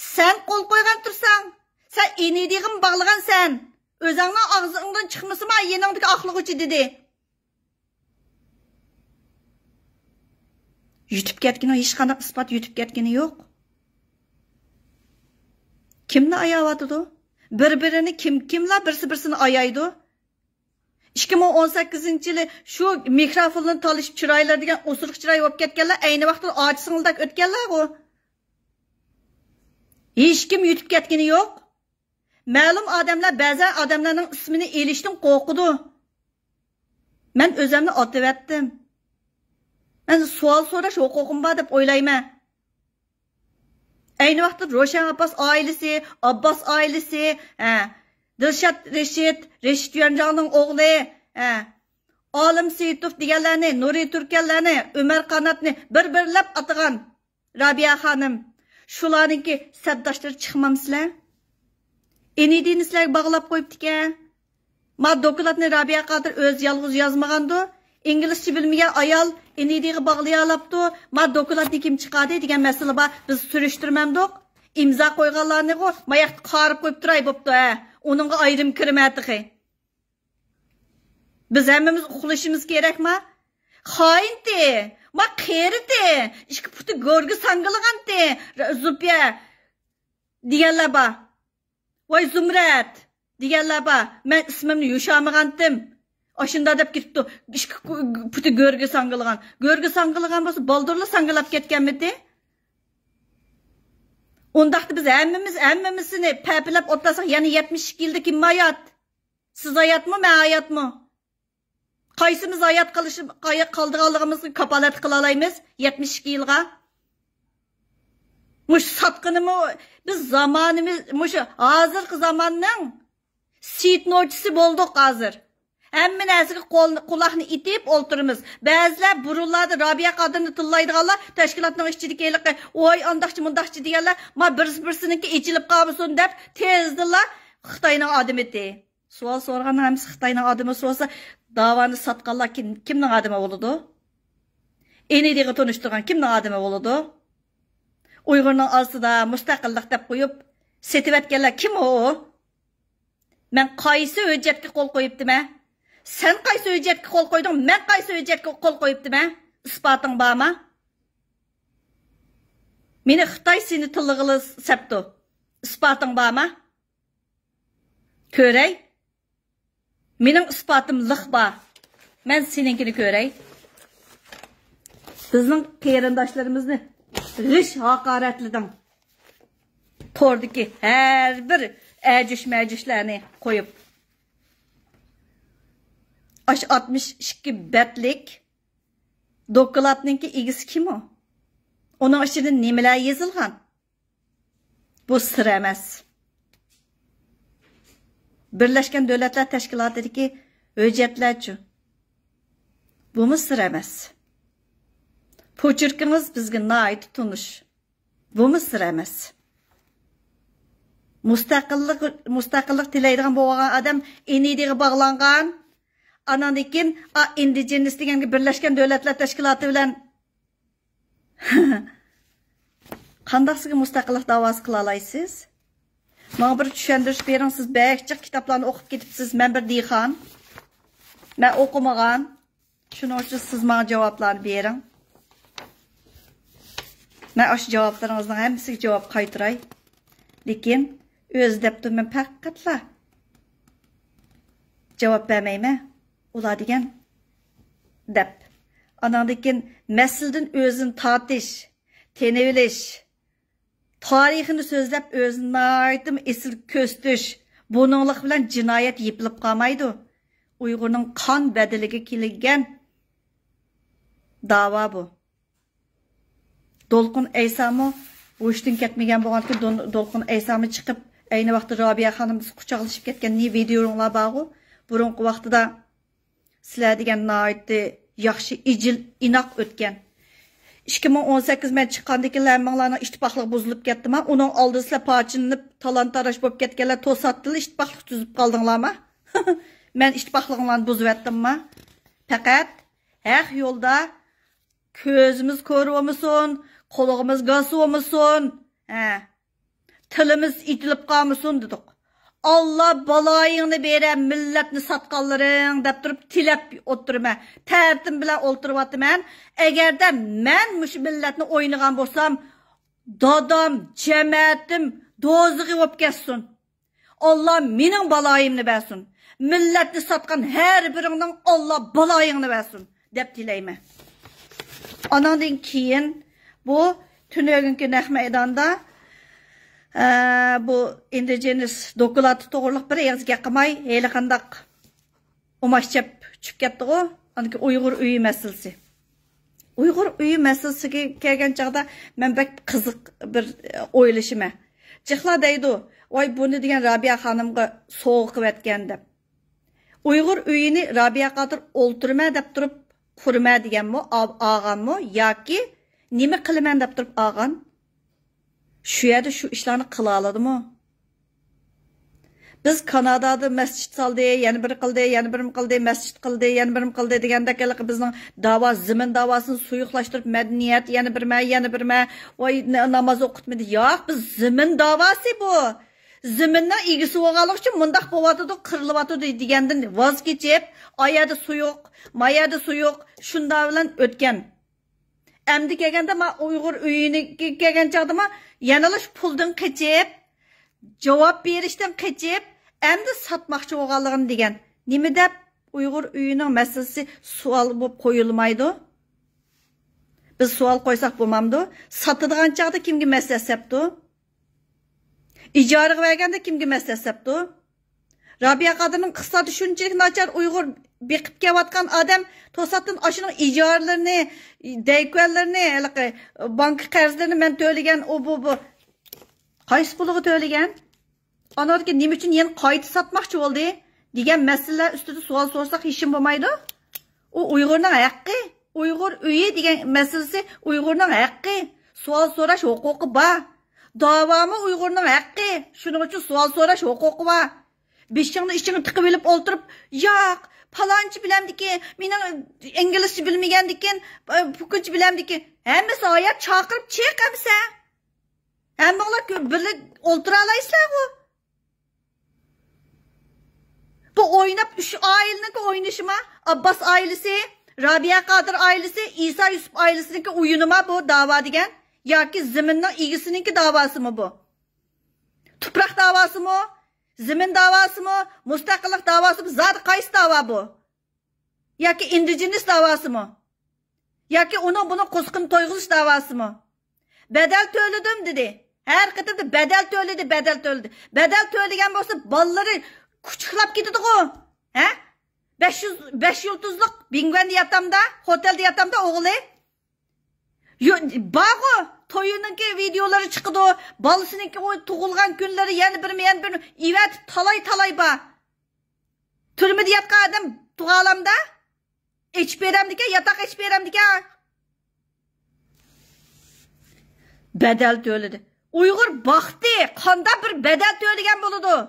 سەن قول قويغان تۇرساڭ، سەن ئىنىدىغىمۇ باغلىغانسەن. ئۆزۈڭنىڭ ئاغزىڭدىن چىقمىسىمۇ، يېنىڭدىكى ئاقلىغۇچى دېدى. يۈتۈپ كەتكىنى، ھېچقانداق ئىسپات يۈتۈپ كەتكىنى يوق. كىمنى ئاياۋاتىدۇ؟ بىر-بىرىنى كىم، كىملا بىرسى-بىرسىنى ئايايدۇ؟ ئىككى مىڭ ئون سەككىزىنچى يىلى شۇ مىكروفوننى تالىشىپ چىرايلىرى دېگەن ئوسۇرۇق چىراي بولۇپ كەتكەنلەر ئەينى ۋاقىتتا ئاچا سىڭىلدەك ئۆتكەنلەرغۇ. ھېچكىم يۈتۈپ كەتكىنى يوق. مەلۇم ئادەملەر بەزەن ئادەملەرنىڭ ئىسمىنى ئېلىشتىن قورقىدۇ. مەن ئۆزۈمنى ئاتىۋەتتىم. مەن سوئال سوراش ھوقۇقۇم بار دەپ ئويلايمەن. ئەينى ۋاقىتتا روشەن ئابباس ئائىلىسى، ئابباس ئائىلىسى، ھە، دىلشات رېشىت، رېشىت يۈەنجاڭنىڭ ئوغلى، ھە، ئالىم سېيىتوف دېگەنلەرنى، نۇرى تۈركەنلەرنى، ئۆمەر قاناتنى بىر-بىرلەپ ئاتىغان رابىيە خانىم. شۇلارنىڭكى سەپداشلىرى چىقمامسىلەر؟ ئېنىدىنى سىلەرگە باغلاپ قويۇپتىكەن. ما دوكلاتنى رابىيە قادىر ئۆزى يالغۇز يازمىغاندۇ؟ ئىنگلىزچە بىلمىگەن ئايال ئېنىدىغا باغلىيالاپتۇ. ما دوكلاتنى كىم چىقاردى دېگەن مەسىلە بار. بىز سۈرۈشتۈرمەمدۇق. ئىمزا قويغانلارنىغۇ ماياقتا قارىپ قويۇپ تۇراي بوپتۇ، ھە. ئۇنىڭغا ئايرىم كىرىمە تېخى. بىز ھەممىمىز ئۇخلىشىمىز كېرەكما؟ خائىنتى، ما قېرىتى، ئىككى پۇتى گۆرگە ساڭگىلىغانتى، زۇپىيە دېگەنلەر بار. ۋاي زۇمرەت دېگەنلەر بار. مەن ئىسمىمنى يوشۇرمىغانتىم. ئاشۇنداق دەپ كېتىپتۇ. ئىككى پۇتى گۆرگە ساڭگىلىغان. گۆرگە ساڭگىلىغان بولسا بالدۇرلا ساڭگىلاپ كەتكەنمىدى؟ ئۇنداقتا بىز ھەممىمىز، ھەممىمىزنى پەپىلەپ ئولتۇرساق يەنە يەتمىش ئىككى يىلدا كىم ھايات؟ سىز ھاياتمۇ، مەن ھاياتمۇ؟ قايسىمىز ھايات قېلىشى-، قايا-، قالىدىغانلىقىمىزغا كاپالەتلىك قىلالايمىز يەتمىش ئىككى يىلغا؟ مۇشۇ ساتقىنىمۇ بىز زامانىمىز، مۇشۇ ھازىرقى زاماننىڭ سېيىت نوچىسى بولدۇق ھازىر. ھەممە نەرسىگە قول-، قۇلاقنى ئېتىپ ئولتۇرىمىز. بەزىلەر بۇرۇنلاردا رابىيە قادىرنى تىللايدىغانلار تەشكىلاتنىڭ ئىچىدىكى ھېلىقى، ۋاي ئانداقچى مۇنداقچى دېگەنلەر، ما بىرسى بىرسىنىڭكى ئېچىلىپ قالمىسۇن دەپ تېزدىنلا خىتاينىڭ ئادىمىتى. سوئال سورىغاننىڭ ھەممىسى خىتاينىڭ ئادىمى بولسا، داۋانى ساتقانلار كىم، كىمنىڭ ئادىمى بولىدۇ؟ ئېنىدىغا تونۇشتۇرغان كىمنىڭ ئادىمى بولىدۇ؟ ئۇيغۇرنىڭ ئاستىدا مۇستەقىللىق دەپ قويۇپ، سېتىۋەتكەنلەر كىم ئۇ؟ مەن قايسى ھۆججەتكە قول قويۇپتىمەن؟ سەن قايسى ھۆججەتكە قول قويدۇڭ؟ مەن قايسى ھۆججەتكە قول قويۇپتىمەن؟ ئىسپاتىڭ بارمۇ؟ مېنى خىتاي سېنى تىللىغىلى سەپتۇ. ئىسپاتىڭ بارمۇ؟ كۆرەي. مېنىڭ ئىسپاتىم لىق بار. مەن سېنىڭكىنى كۆرەي. بىزنىڭ قېرىنداشلىرىمىزنى غىش ھاقارەتلىدىڭ. توردىكى ھەر بىر ئەجۈش مەجۈشلەرنى قويۇپ. ئاشۇ ئاتمىش ئىككى بەتلىك دوكلاتنىڭكى ئىگىسى كىم ئۇ؟ ئۇنىڭ ئىچىدە نېمىلەر يېزىلغان؟ بۇ سىر ئەمەس. بىرلەشكەن دۆلەتلەر تەشكىلاتىدىكى ھۆججەتلەرچۇ؟ بۇمۇ سىر ئەمەس. پوچېركىڭىز بىزگە ناھايىتى تونۇش. بۇمۇ سىر ئەمەس. مۇستەقىللىق، مۇستەقىللىق تىلەيدىغان بولغان ئادەم ئېنىدىغا باغلانغان. ئاناندىن كېيىن، ئا، ئىندىجېنىس دېگەنگە بىرلەشكەن دۆلەتلەر تەشكىلاتى بىلەن قانداق سىزگە مۇستەقىللىق داۋاسى قىلالايسىز؟ ماڭا بىر چۈشەندۈرۈش بېرىڭ، سىز بەك جىق كىتابلارنى ئوقۇپ كېتىپسىز، مەن بىر دېھقان. مەن ئوقۇمىغان. شۇنىڭ ئۈچۈن سىز ماڭا جاۋابلارنى بېرىڭ. مەن ئاشۇ جاۋابلىرىڭىزنىڭ ھەممىسىگە جاۋاب قايتۇراي. لېكىن ئۆزى دەپتۇ، مەن پەقەتلا جاۋاب بەرمەيمەن. ئۇلار دېگەن دەپ. ئاناندىن كېيىن مەسىلىدىن ئۆزىنى تارتىش، تېنىۋېلىش، تارىخىنى سۆزلەپ ئۆزىنى ناھايىتىمۇ ئېسىل كۆرسىتىش، بۇنىڭلىق بىلەن جىنايەت يېپىلىپ قالمايدۇ. ئۇيغۇرنىڭ قان بەدىلىگە كېلىنگەن داۋا بۇ. دولقۇن ئەيسامۇ ھوشتىن كەتمىگەن بولغانكى، دون-، دولقۇن ئەيسامۇ چىقىپ، ئەينى ۋاقىتتا رابىيە خانىم بىز قۇچاقلىشىپ كەتكەن نى ۋىدىيولىرىڭلار بارغۇ، بۇرۇنقى ۋاقتىدا سىلەر دېگەن ناھايىتى ياخشى، ئىجىل، ئىناق ئۆتكەن. ئىككى مىڭ ئون سەككىز مەن چىققاندىن كېيىن ھەممىڭلارنىڭ ئىتتىپاقلىقى بۇزۇلۇپ كەتتىما؟ ئۇنىڭ ئالدىدا سىلەر پارچىلىنىپ، تالان-تاراج بولۇپ كەتكەنلەر توساتتىنلا ئىتتىپاقلىق تۈزۈپ قالدىڭلارما؟ مەن ئىتتىپاقلىقىڭلارنى بۇزۇۋەتتىمما؟ پەقەت ھەق يولدا كۆزىمىز كور بولمىسۇن، قۇلىقىمىز گاس بولمىسۇن. ھە. تىلىمىز ئېتىلىپ قالمىسۇن دېدۇق. ئاللا بالايىڭنى بېرە، مىللەتنى ساتقانلىرىڭ دەپ تۇرۇپ تىلەپ ئولتۇرىمەن. تەرىتىم بىلەن ئولتۇرۇۋاتىمەن. ئەگەردە مەن مۇشۇ مىللەتنى ئوينىغان بولسام، دادام، جەمەتىم دوزىخى بولۇپ كەتسۇن. ئاللا مېنىڭ بالايىمنى بەرسۇن. مىللەتنى ساتقان ھەر بىرىڭنىڭ ئاللا بالايىڭنى بەرسۇن، دەپ تىلەيمەن. ئاناندىن كېيىن بۇ تۈنۈگۈنكى نەق مەيداندا، ئە، بۇ ئىندىجېنىس دوكلاتى توغرىلىق بىر ئېغىز گەپ قىلماي، ھېلىقانداق ئۇماچ چەپ چۈشۈپ كەتتىغۇ، ئاندىكى ئۇيغۇر ئۆيى مەسىلىسى. ئۇيغۇر ئۆيى مەسىلىسىگە كەلگەن چاغدا مەن بەك قىزىق بىر، ئە، ئويلىشىمەن. جىقلار دەيدۇ، ۋاي، بۇنى دېگەن رابىيە خانىمغا سوۋغا قىلىۋەتكەن دەپ. ئۇيغۇر ئۆيىنى رابىيە قادىر ئولتۇرىمەن دەپ تۇرۇپ قۇرىمەن دېگەنمۇ، ئا-، ئالغانمۇ ياكى نېمە قىلىمەن دەپ تۇرۇپ ئالغان؟ شۇ يەردە شۇ ئىشلارنى قىلالىدىمۇ؟ بىز كانادادا مەسچىت سالدى، يەنە بىر قىلدى، يەنە بىر قىلدى، مەسچىت قىلدى، يەنە بىر قىلدى دېگەندەك، ھېلىقى بىزنىڭ داۋا، زېمىن داۋاسىنى سۇيۇقلاشتۇرۇپ، مەدەنىيەت يەنە بىرمە، يەنە بىرمە، ۋاي، ن-، ناماز ئوقۇتمىدى. ياق، بىز زېمىن داۋاسى بۇ. زېمىننىڭ ئىگىسى بولغانلىقى ئۈچۈن مۇنداق بولۇۋاتىدۇ، قىرىلىۋاتىدۇ دېگەندىن ۋاز كېچىپ، ئا يەردە سۇيۇق، ما يەردە سۇيۇق، شۇنداق بىلەن ئۆتكەن. ئەمدى كەلگەندە، ما ئۇيغۇر ئۆيىنى كەلگەن چاغدىما يەنىلا شۇ پۇلدىن قېچىپ، جاۋاب بېرىشتىن قېچىپ، ئەمدى ساتماقچى بولغانلىقىنى دېگەن. نېمە دەپ ئۇيغۇر ئۆيىنىڭ مەسىلىسى سوئال بولۇپ قويۇلمايدۇ؟ بىز سوئال قويساق بولمامدۇ؟ ساتىدىغان چاغدا كىمگە مەسلىھەت سەپتۇ؟ ئىجارىغا بەرگەندە كىمگە مەسلىھەت سەپتۇ؟ رابىيە قادىرنىڭ ئىقتىسادى شۇنچىلىك ناچار، ئۇيغۇر بېقىپ كېلىۋاتقان ئادەم توساتتىن ئاشۇنىڭ ئىجارىلىرىنى، دەيكۈەنلىرىنى، ھېلىقى بانكا قەرزلىرىنى مەن تۆلىگەن، ئۇ، بۇ، بۇ. قايسى پۇلىغا تۆلىگەن؟ ئاناندىكى نېمە ئۈچۈن يەنە قايتا ساتماقچى بولدى دېگەن مەسىلىلەر ئۈستىدە سوئال سورىساق ھېچنېمە بولمايدۇ. ئۇ ئۇيغۇرنىڭ ھەققى. ئۇيغۇر ئۆيى دېگەن مەسىلىسى ئۇيغۇرنىڭ ھەققى. سوئال سوراش ھوقۇقى بار. داۋامۇ ئۇيغۇرنىڭ ھەققى. شۇنىڭ ئۈچۈن سوئال سوراش ھوقۇقى بار. بېشىڭنى ئىچىڭگە تىقىۋېلىپ ئولتۇرۇپ، ياق، پالانچى بىلەمدىكىن، مېنىڭ ئىنگلىزچە بىلمىگەندىكىن، پۇكۇنچە بىلەمدىكىن. ھەممىسى ھايات، چاقىرىپ چىق ئەمسە. ھەممىڭلار كۆ-، بىرلىك ئولتۇرالايسىلەرغۇ. بۇ ئويناپ، ئۈچ ئائىلىنىڭكى ئوينىشىما؟ ئابباس ئائىلىسى، رابىيە قادىر ئائىلىسى، ئىسا يۈسۈپ ئائىلىسىنىڭكى ئويۇنىما بۇ داۋا دېگەن؟ ياكى زېمىننىڭ ئىگىسىنىڭكى داۋاسىمۇ بۇ؟ تۇپراق داۋاسىمۇ؟ زېمىن داۋاسىمۇ؟ مۇستەقىللىق داۋاسىمۇ؟ زادى قايسى داۋا بۇ؟ ياكى ئىندىجېنىس داۋاسىمۇ؟ ياكى ئۇنىڭ بۇنىڭ قورسىقىنى تويغۇزۇش داۋاسىمۇ؟ بەدەل تۆلىدىم دېدى. ھەر قېتىمدا بەدەل تۆلىدى، بەدەل تۆلىدى. بەدەل تۆلىگەن بولسا بالىلىرى كۇچۇكلاپ كېتىدىغۇ. ھە؟ بەش يۈز، بەش يۇلتۇزلۇق بىڭگۋەندە ياتامدا، خوتەلدە ياتامدا ئوغلى. يو-، بارغۇ، تويىنىڭكى ۋىدېئولىرى چىقىدۇ. بالىسىنىڭكى ئۇ تۇغۇلغان كۈنلىرى يەنە بىرمۇ، يەنە بىرمۇ. ئېۋەتىپ تالاي-تالاي بار. تۈرمىدە ياتقان ئادەم تۇغالامدا؟ ئېچىپ بېرەمدىكەن، ياتاق ئېچىپ بېرەمدىكەن. بەدەل تۆلىدى. ئۇيغۇر باقتى، قانداق بىر بەدەل تۆلىگەن بولىدۇ؟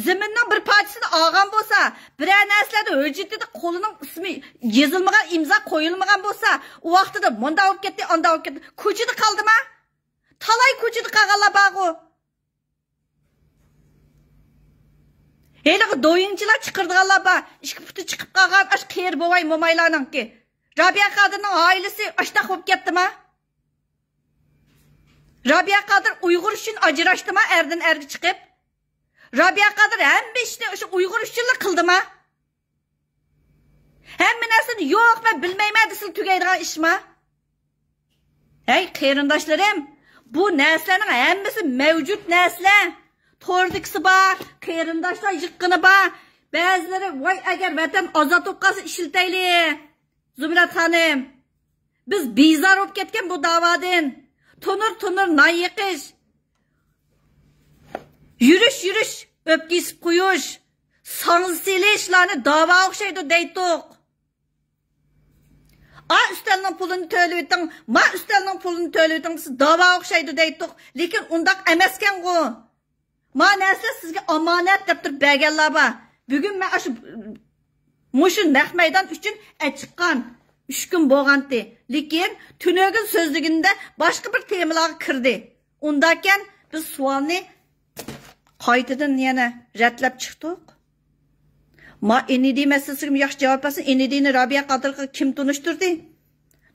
زېمىننىڭ بىر پارچىسىنى ئالغان بولسا، بىرەر نەرسىلەردە ھۆججىتىدە قولىنىڭ ئىسمى يېزىلمىغان، ئىمزا قويۇلمىغان بولسا، ئۇ ۋاقتىدا مۇنداق بولۇپ كەتتى، ئانداق بولۇپ كەتتى. كوچىدا قالدىما؟ تالاي كوچىدا قالغانلار بارغۇ. ھېلىقى دويىڭچىلار چىقىرىدىغانلار بار. ئىككى پۇتى چىقىپ قالغان ئاش قېرى بوۋاي مومايلارنىڭكى. رابىيە قادىرنىڭ ئائىلىسى ئاشتاق بولۇپ كەتتىما؟ رابىيە قادىر ئۇيغۇر ئۈچۈن ئاجراشتىما ئەردىن ئەرگە چىقىپ؟ رابىيە قادىر ھەممە ئىشنى شۇ ئۇيغۇر ئۈچۈنلا قىلدىما؟ ھەممە نەرسىنى يوق، مەن بىلمەيمەن دېسىلا تۈگەيدىغان ئىشما؟ ھەي، قېرىنداشلىرىم، بۇ نەرسىلەرنىڭ ھەممىسى مەۋجۇت نەرسىلەر. توردىكىسى بار، قېرىنداشلار يىغقىنى بار. بەزىلىرى، ۋاي، ئەگەر ۋەتەن ئازاد بولۇپ قالسا ئىشلىتەيلى. زۇمرەت خانىم، بىز بىزار بولۇپ كەتكەن بۇ داۋادىن. تونۇر، تونۇر نان يېقىش، يۈرۈش، يۈرۈش ئۆپكە ئېسىپ قويۇش، ساڭزا سېلىشلارنى داۋا ئوخشايدۇ دەيتتۇق. ئا ئۈستەلنىڭ پۇلىنى تۆلىۋېتىڭ، ما ئۈستەلنىڭ پۇلىنى تۆلىۋېتىڭ دېسە داۋا ئوخشايدۇ دەيتتۇق. لېكىن ئۇنداق ئەمەسكەنغۇ. ما نەرسىلەر سىزگە ئامانەت دەپ تۇرۇپ بەرگەنلەر بار. بۈگۈن مەن ئاشۇ، مۇشۇ نەق مەيدان ئۈچۈن ئەچىققان. ئۈچ كۈن بولغانتى. لېكىن تۈنۈگۈن سۆزلىگىنىمدە باشقا بىر تېمىلارغا كىردى. ئۇنداكەن بىز سوئالنى قايتىدىن يەنە رەتلەپ چىقتۇق. ما ئىنىدى مەسىلىسىگىمۇ ياخشى جاۋاب بەرسۇن. ئىنىدىنى رابىيە قادىرغا كىم تونۇشتۇردى؟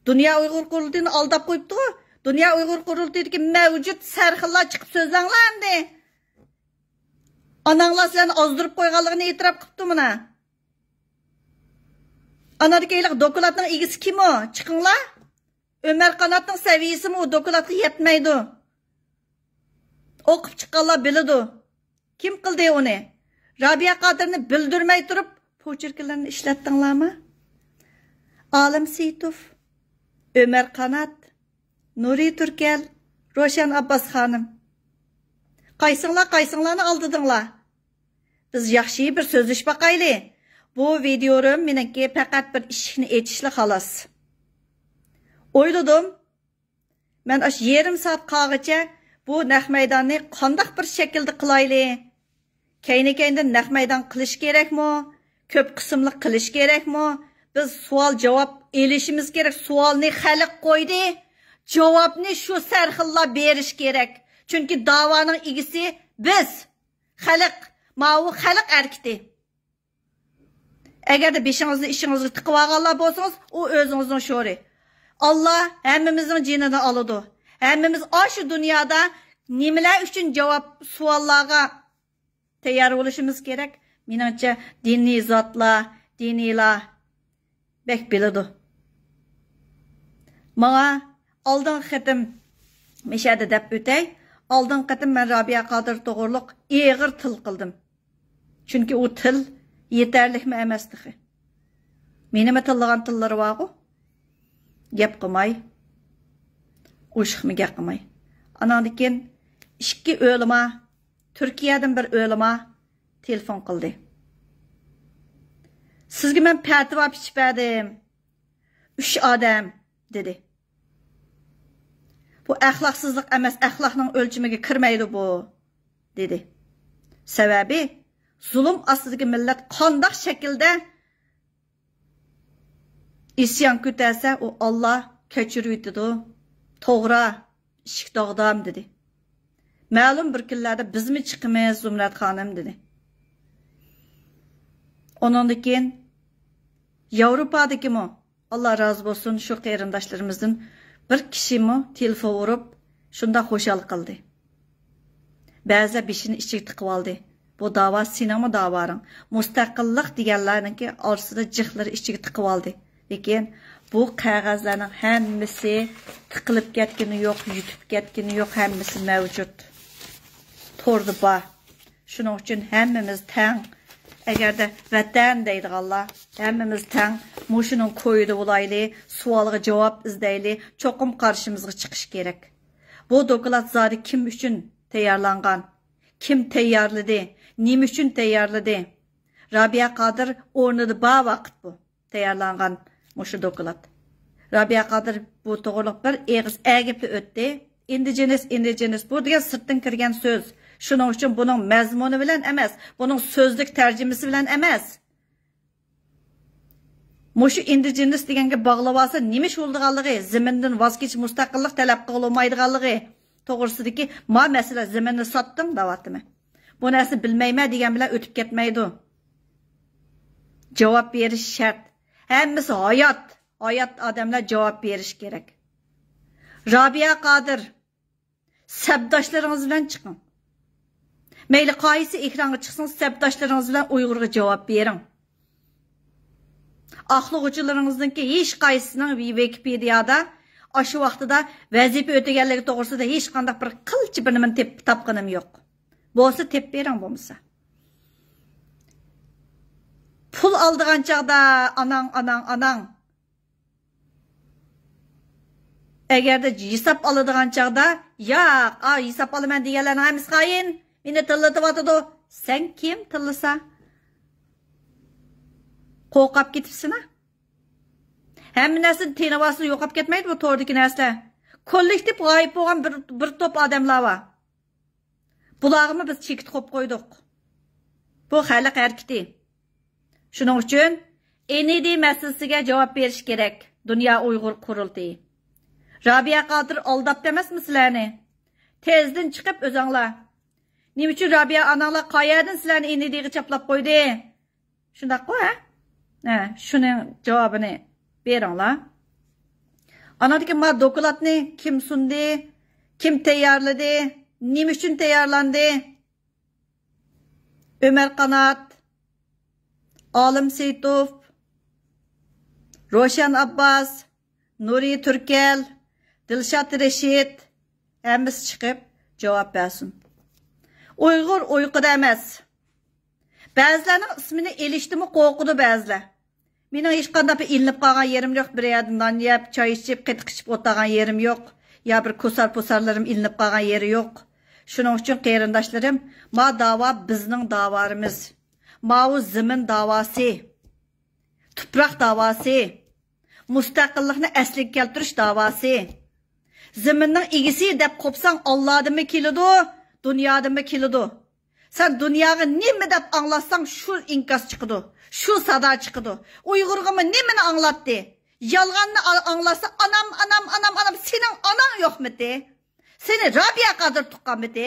دۇنيا ئۇيغۇر قۇرۇلتىيىنى ئالداپ قويۇپتۇغۇ. دۇنيا ئۇيغۇر قۇرۇلتىيىدىكى مەۋجۇت سەرخىللار چىقىپ سۆزلەڭلار ئەمدى. ئاناڭلار سىلەرنى ئازدۇرۇپ قويغانلىقىنى ئېتىراپ قىپتۇ مانا. ئاناندىكى ھېلىقى دوكلاتنىڭ ئىگىسى كىم ئۇ؟ چىقىڭلار. ئۆمەر قاناتنىڭ سەۋىيىسىمۇ ئۇ دوكلاتقا يەتمەيدۇ. ئوقۇپ چىققانلار بىلىدۇ. كىم قىلدى ئۇنى؟ رابىيە قادىرنى بىلدۈرمەي تۇرۇپ، پوچېركىلىرىنى ئىشلەتتىڭلارمۇ؟ ئالىم سېيىتوف، ئۆمەر قانات، نۇرى تۈركەل، روشەن ئابباس خانىم. قايسىڭلار قايسىڭلارنى ئالدىدىڭلار؟ بىز ياخشى بىر سۆزلىشىپ باقايلى. بۇ ۋىدىيورۇم مېنىڭكى پەقەت بىر ئىشىكنى ئېچىشلا خالاس. ئويلىدىم، مەن ئاشۇ يېرىم سائەت قالغىچە بۇ نەق مەيداننى قانداق بىر شەكىلدە قىلايلى؟ كەينى-كەينىدىن نەق مەيدان قىلىش كېرەكمۇ؟ كۆپ قىسىملىق قىلىش كېرەكمۇ؟ بىز سوئال-جاۋاب ئېلىشىمىز كېرەك. سوئالنى خەلق قويدى، جاۋابنى شۇ سەرخىللار بېرىش كېرەك. چۈنكى داۋانىڭ ئىگىسى بىز، خەلق. ماۋۇ خەلق ھەرىكىتى. ئەگەردە بېشىڭىزنى ئىشىڭىزغا تىقىۋالغانلار بولسىڭىز، ئۇ ئۆزىڭىزنىڭ شورى. ئاللا ھەممىمىزنىڭ جېنىنى ئالىدۇ. ھەممىمىز ئاشۇ دۇنيادا نېمىلەر ئۈچۈن جاۋاب سوئاللارغا تەييار بولۇشىمىز كېرەك. مېنىڭچە، دىنىي زاتلار، دىنىيلار بەك بىلىدۇ. ماڭا ئالدىنقى قېتىم، مەشەدە دەپ ئۆتەي، ئالدىنقى قېتىم مەن رابىيە قادىر توغرۇلۇق ئېغىر تىل قىلدىم. چۈنكى ئۇ تىل يېتەرلىكمۇ ئەمەس تېخى. مېنىمۇ تىللىغان تىللىرى بارغۇ. گەپ قىلماي، ئوشۇقمۇ گەپ قىلماي. ئاناندىن كېيىن ئىككى ئۆلىما، تۈركىيەدىن بىر ئۆلىما تېلېفون قىلدى. سىزگە مەن پەتىۋا پىچىپ بەردىم. ئۈچ ئادەم، دېدى. بۇ ئەخلاقسىزلىق ئەمەس، ئەخلاقنىڭ ئۆلچىمىگە كىرمەيدۇ بۇ، دېدى. سەۋەبى، زۇلۇم ئاستىدىكى مىللەت قانداق شەكىلدە ئىسيان كۆتەرسە، ئۇ ئاللا كەچۈرۈۋېتىدۇ. توغرا، ئىشىك داغدام، دېدى. مەلۇم بىر كۈنلەردە بىزمۇ چىقىمىز، زۇمرەت خانىم، دېدى. ئۇنىڭدىن كېيىن ياۋروپادىكىمۇ، ئاللا رازى بولسۇن، شۇ قېرىنداشلىرىمىزدىن بىر كىشىمۇ تېلېفون ئۇرۇپ، شۇنداق خۇشال قىلدى. بەزىلەر بېشىنى ئىچىگە تىقىۋالدى. بۇ داۋا سېنىڭمۇ داۋاڭ. مۇستەقىللىق دېگەنلەرنىڭكى ئارىسىدا جىقلىرى ئىچىگە تىقىۋالدى. لېكىن بۇ قەغەزلەرنىڭ ھەممىسى تىقىلىپ كەتكىنى يوق، يىتىپ كەتكىنى يوق، ھەممىسى مەۋجۇت. توردا بار. شۇنىڭ ئۈچۈن ھەممىمىز تەڭ. ئەگەردە ۋەتەن دەيدىغانلار، ھەممىمىز تەڭ مۇشۇنىڭ كويىدا بولايلى، سوئالغا جاۋاب ئىزدەيلى، چوقۇم قارشىمىزغا چىقىش كېرەك. بۇ دوكلات زادى كىم ئۈچۈن تەييارلانغان؟ كىم تەييارلىدى؟ نېمە ئۈچۈن تەييارلىدى؟ رابىيە قادىر ئورنىدا بار ۋاقىت بۇ تەييارلانغان مۇشۇ دوكلات. رابىيە قادىر بۇ توغرۇلۇق بىر ئېغىز ئەگىپلا ئۆتتى. ئىندىجېنىس، ئىندىجېنىس، بۇ دېگەن سىرتتىن كىرگەن سۆز. شۇنىڭ ئۈچۈن بۇنىڭ مەزمۇنى بىلەن ئەمەس، بۇنىڭ سۆزلۈك تەرجىمىسى بىلەن ئەمەس. مۇشۇ ئىندىجېنىس دېگەنگە باغلىۋالسا نېمە ئىش بولىدىغانلىقى، زېمىندىن ۋاز كېچىپ مۇستەقىللىق تەلەپ قىلالمايدىغانلىقى توغرىسىدىكى ما مەسىلە، زېمىننى ساتتىڭ دەۋاتىمەن. بۇ نەرسىنى بىلمەيمەن دېگەن بىلەن ئۆتۈپ كەتمەيدۇ. جاۋاب بېرىش شەرت. ھەممىسى ھايات، ھايات ئادەملەر جاۋاب بېرىشى كېرەك. رابىيە قادىر، سەپداشلىرىڭىز بىلەن چىقىڭ. مەيلى قايسى ئېكرانغا چىقسىڭىز، سەپداشلىرىڭىز بىلەن ئۇيغۇرغا جاۋاب بېرىڭ. ئاقلىغۇچىلىرىڭىزنىڭكى ھېچ قايسىسىنىڭ ۋىكىپېدىيادا ئاشۇ ۋاقتىدا ۋەزىپە ئۆتىگەنلىكى توغرىسىدا ھېچقانداق بىر قىلچە بىر نېمىنى تېپ-، تاپقىنىم يوق. بولسا تېپىپ بېرىڭ بولمىسا. پۇل ئالىدىغان چاغدا ئاناڭ، ئاناڭ، ئاناڭ. ئەگەردە ھېساب ئالىدىغان چاغدا، ياق، ئا، ھېساب ئالىمەن دېگەنلەرنىڭ ھەممىسى خائىن، مېنى تىللىتىۋاتىدۇ. سەن كىم تىللىسا؟ قورقاپ كېتىپسىنا؟ ھەممە نەرسىنى تېنىۋالسا يوقاپ كەتمەيدۇ بۇ توردىكى نەرسىلەر. كوللېكتىپ غايىب بولغان بىر، بىر توپ ئادەملەر بار. بۇلارغىمۇ بىز چېكىت قويۇپ قويدۇق. بۇ خەلق ھەرىكىتى. شۇنىڭ ئۈچۈن ئېن ئى دى مەسىلىسىگە جاۋاب بېرىش كېرەك، دۇنيا ئۇيغۇر قۇرۇلتىيى. رابىيە قادىر ئالداپتۇ ئەمەسمۇ سىلەرنى؟ تېزدىن چىقىپ ئۆزۈڭلار. نېمە ئۈچۈن رابىيە ئاناڭلار قەيەردىن سىلەرنى ئېن ئى دىغا چاپلاپ قويدى؟ شۇنداققۇ، ھە؟ ھە، شۇنىڭ جاۋابىنى بېرىڭلار. ئاناندىكىن ما دوكلاتنى كىم سۇندى؟ كىم تەييارلىدى؟ نېمە ئۈچۈن تەييارلاندى؟ ئۆمەر قانات، ئالىم سېيىتوف، روشەن ئابباس، نۇرى تۈركەل، دىلشات رەشىت، ھەممىسى چىقىپ جاۋاب بەرسۇن. ئۇيغۇر ئۇيقۇدا ئەمەس. بەزىلەرنىڭ ئىسمىنى ئېلىشتىنمۇ قورقىدۇ بەزىلەر. مېنىڭ ھېچقانداق بىر ئېلىنىپ قالغان يېرىم يوق، بىر يەردە نان يەپ، چاي ئىچىپ، قېتىق ئىچىپ ئولتۇرغان يېرىم يوق، يا بىر كوسار-پوسارلىرىم ئېلىنىپ قالغان يېرى يوق. شۇنىڭ ئۈچۈن قېرىنداشلىرىم، ما داۋا بىزنىڭ داۋامىز. ماۋۇ زېمىن داۋاسى، تۇپراق داۋاسى، مۇستەقىللىقنى ئەسلىگە كەلتۈرۈش داۋاسى. زېمىننىڭ ئىگىسى دەپ قوپساڭ، ئاللادىنمۇ كېلىدۇ، دۇنيادىنمۇ كېلىدۇ. سەن دۇنياغا نېمە دەپ ئاڭلاتساڭ، شۇ ئىنكاس چىقىدۇ، شۇ سادا چىقىدۇ. ئۇيغۇرغىمۇ نېمىنى ئاڭلاتتى؟ يالغاننى ئا-، ئاڭلاتسا، «ئانام، ئانام، ئانام، ئانام، سېنىڭ ئاناڭ يوقمىتى؟ سېنى رابىيە قادىر تۇغقانمىتى؟»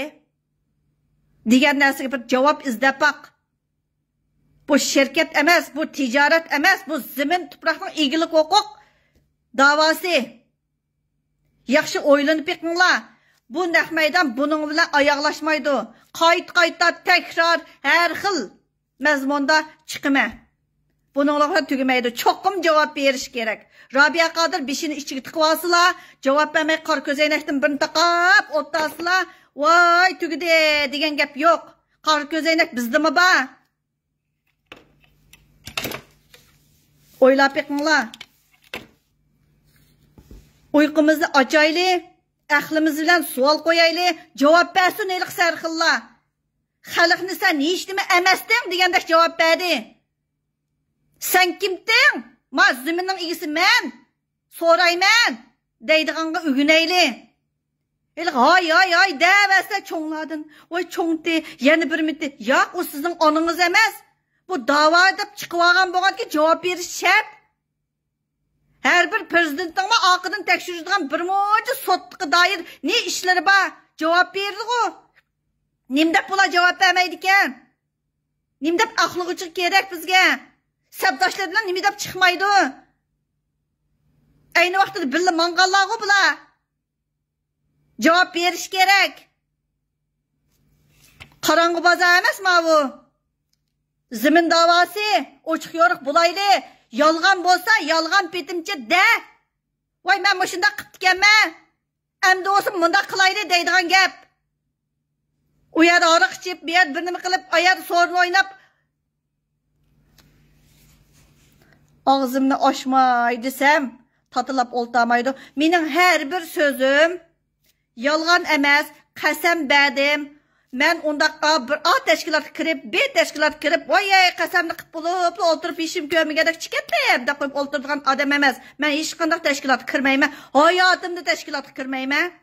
دېگەن نەرسىگە بىر جاۋاب ئىزدەپ باق. بۇ شىركەت ئەمەس، بۇ تىجارەت ئەمەس، بۇ زېمىن تۇپراقنىڭ ئىگىلىك ھوقۇق داۋاسى. ياخشى ئويلىنىپ بېقىڭلار. بۇ نەق مەيدان بۇنىڭ بىلەن ئاياغلاشمايدۇ. قايتا-قايتا تەكرار ھەر خىل مەزمۇندا چىقىمەن. بۇنىڭلىق بىلەن تۈگىمەيدۇ. چوقۇم جاۋاب بېرىش كېرەك. رابىيە قادىر بېشىنى ئىچىگە تىقىۋالسىلا، جاۋاب بەرمەي قارا كۆزەينەكتىن بىرنى تاقاپ ئولتۇرسىلا، «ۋاي، تۈگىدى» دېگەن گەپ يوق. قارا كۆزەينەك بىزدىمۇ بار. ئويلاپ بېقىڭلار. ئۇيقۇمىزنى ئاچايلى، ئەقلىمىز بىلەن سوئال قويايلى، جاۋاب بەرسۇن ھېلىقى سەرخىللار. «خەلقنى سەن ھېچنېمە ئەمەستىڭ» دېگەندەك جاۋاب بەردى. «سەن كىمتىڭ؟ ما زېمىننىڭ ئىگىسى مەن. سورايمەن» دەيدىغانغا ئۆگىنەيلى. ھېلىقى «ھاي، ھاي، ھاي» دەۋەرسە چوڭلاردىن، «ۋاي چوڭتى، يەنە بىر مىتى»، ياق، ئۇ سىزنىڭ ئانىڭىز ئەمەس. بۇ داۋا دەپ چىقىۋالغان بولغاندىكىن جاۋاب بېرىش شەرت. ھەر بىر پىرېزىدېنتنىڭمۇ ئارقىدىن تەكشۈرىدىغان بىر مۇنچە سوتقا دائىر نى ئىشلىرى بار. جاۋاب بېرىدىغۇ. نېمە دەپ بۇلار جاۋاب بەرمەيدىكەن؟ نېمە دەپ ئاقلىغۇچى كېرەك بىزگە؟ سەپداشلىرى بىلەن نېمە دەپ چىقمايدۇ؟ ئەينى ۋاقتىدا بىللە ماڭغانلارغۇ بۇلار. جاۋاب بېرىش كېرەك. قاراڭغۇ بازار ئەمەس ماۋۇ. زېمىن داۋاسى، ئوچۇق يورۇق بولايلى. يالغان بولسا، يالغان پېتىمچە دە. «ۋاي، مەن مۇشۇنداق قىپتىكەنمەن. ئەمدى بولسا مۇنداق قىلايلى» دەيدىغان گەپ. ئۇ يەردە ھاراق ئىچىپ، بۇ يەردە بىر نېمە قىلىپ، ئا يەردە سورۇن ئويناپ، ئاغزىمنى ئاچماي دېسەم، تاتىلاپ ئولتۇرمايدۇ. مېنىڭ ھەر بىر سۆزۈم يالغان ئەمەس، قەسەم بەردىم. مەن ئۇنداق ئا، بىر ئا تەشكىلاتقا كىرىپ، بى تەشكىلاتقا كىرىپ، ۋاي، ۋاي، قەسەمنى قىپ بولۇپلا ئولتۇرۇپ، ھېچنېمە كۆرمىگەندەك چىكەتلەپ دەپ قويۇپ ئولتۇرىدىغان ئادەم ئەمەس. مەن ھېچقانداق تەشكىلاتقا كىرمەيمەن. ھاياتىمدا تەشكىلاتقا كىرمەيمەن.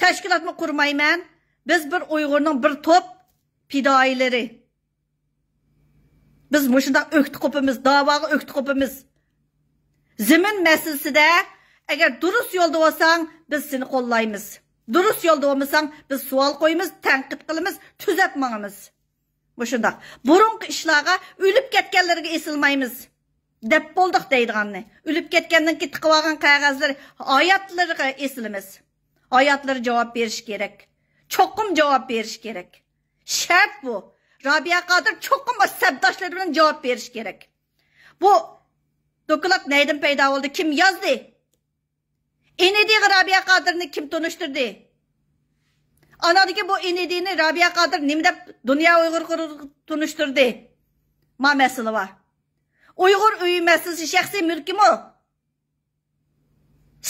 تەشكىلاتمۇ قۇرمايمەن. بىز بىر ئۇيغۇرنىڭ بىر توپ پىدائىيلىرى. بىز مۇشۇنداق ئۆكتە قوپىمىز، داۋاغا ئۆكتە قوپىمىز. زېمىن مەسىلىسىدە ئەگەر دۇرۇس يولدا بولساڭ، بىز سېنى قوللايمىز. دۇرۇس يولدا بولمىساڭ، بىز سوئال قويىمىز، تەنقىد قىلىمىز، تۈزەپ ماڭىمىز. مۇشۇنداق. بۇرۇنقى ئىشلارغا، ئۆلۈپ كەتكەنلەرگە ئېسىلمايمىز. دەپ بولدۇق دەيدىغاننى. ئۆلۈپ كەتكەندىن كېيىن تىقىۋالغان قەغەزلىرى، ھاياتلىرىغا ئېسىلىمىز. ھاياتلىرى جاۋاب بېرىشى كېرەك. چوقۇم جاۋاب بېرىشى كېرەك. شەرت بۇ. رابىيە قادىر چوقۇم ئاشۇ سەپداشلىرى بىلەن جاۋاب بېرىشى كېرەك. بۇ دوكلات نەيدىن پەيدا بولدى؟ كىم يازدى؟ ئىنىدىغا رابىيە قادىرنى كىم تونۇشتۇردى؟ ئانادىكى بۇ ئىنىدىنى رابىيە قادىر نېمە دەپ دۇنيا ئۇيغۇرغا تونۇشتۇردى؟ ما مەسىلە بار. ئۇيغۇر ئۆيى مەسىلىسى شەخسىي مۈلكىمۇ؟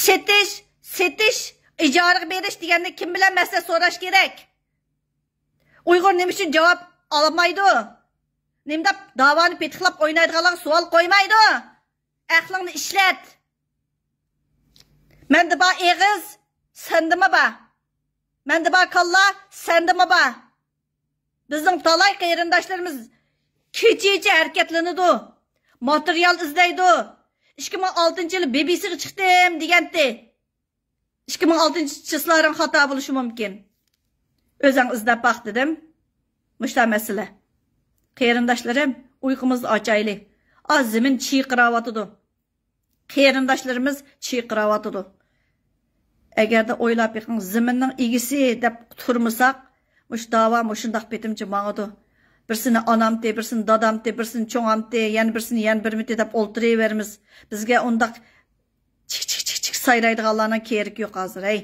سېتىش، سېتىش، ئىجارىگە بېرىش دېگەندە كىم بىلەن مەسلىھەت سوراش كېرەك؟ ئۇيغۇر نېمە ئۈچۈن جاۋاب ئالمايدۇ؟ نېمە دەپ داۋانى پېتىقلاپ ئوينايدىغانلارغا سوئال قويمايدۇ؟ ئەقلىڭنى ئىشلەت. مەندە بار ئېغىز، سەندىمۇ بار. مەندە بار كاللا، سەندىمۇ بار. بىزنىڭ تالاي قېرىنداشلىرىمىز كېچىچە ھەرىكەتلىنىدۇ، ماتېرىيال ئىزدەيدۇ. ئىككى مىڭ ئالتىنچى يىلى بىبىسىغا چىقتىم دېگەنتى. ئىككى مىڭ ئالتىنچى چىسلارىڭ خاتا بولۇشى مۇمكىن. ئۆزۈڭ ئىزدەپ باق دېدىم. مۇشۇنداق مەسىلە. قېرىنداشلىرىم، ئۇيقۇمىزنى ئاچايلى. ئا، زېمىن چىرقىراۋاتىدۇ. قېرىنداشلىرىمىز چىرقىراۋاتىدۇ. ئەگەردە ئويلاپ بېقىڭ، زېمىننىڭ ئىگىسى دەپ تۇرمىساق، مۇشۇ داۋا مۇشۇنداق پېتىمچە ماڭىدۇ. بىرسىنى ئانامتى، بىرسىنى دادامتى، بىرسىنى چوڭامتى، يەنە بىرسىنى يەنە بىرمىتى دەپ ئولتۇرۇۋېرىمىز. بىزگە ئۇنداق چىك چىك چىك چىك سايرايدىغانلارنىڭ كېرىكى يوق ھازىر، ھەي.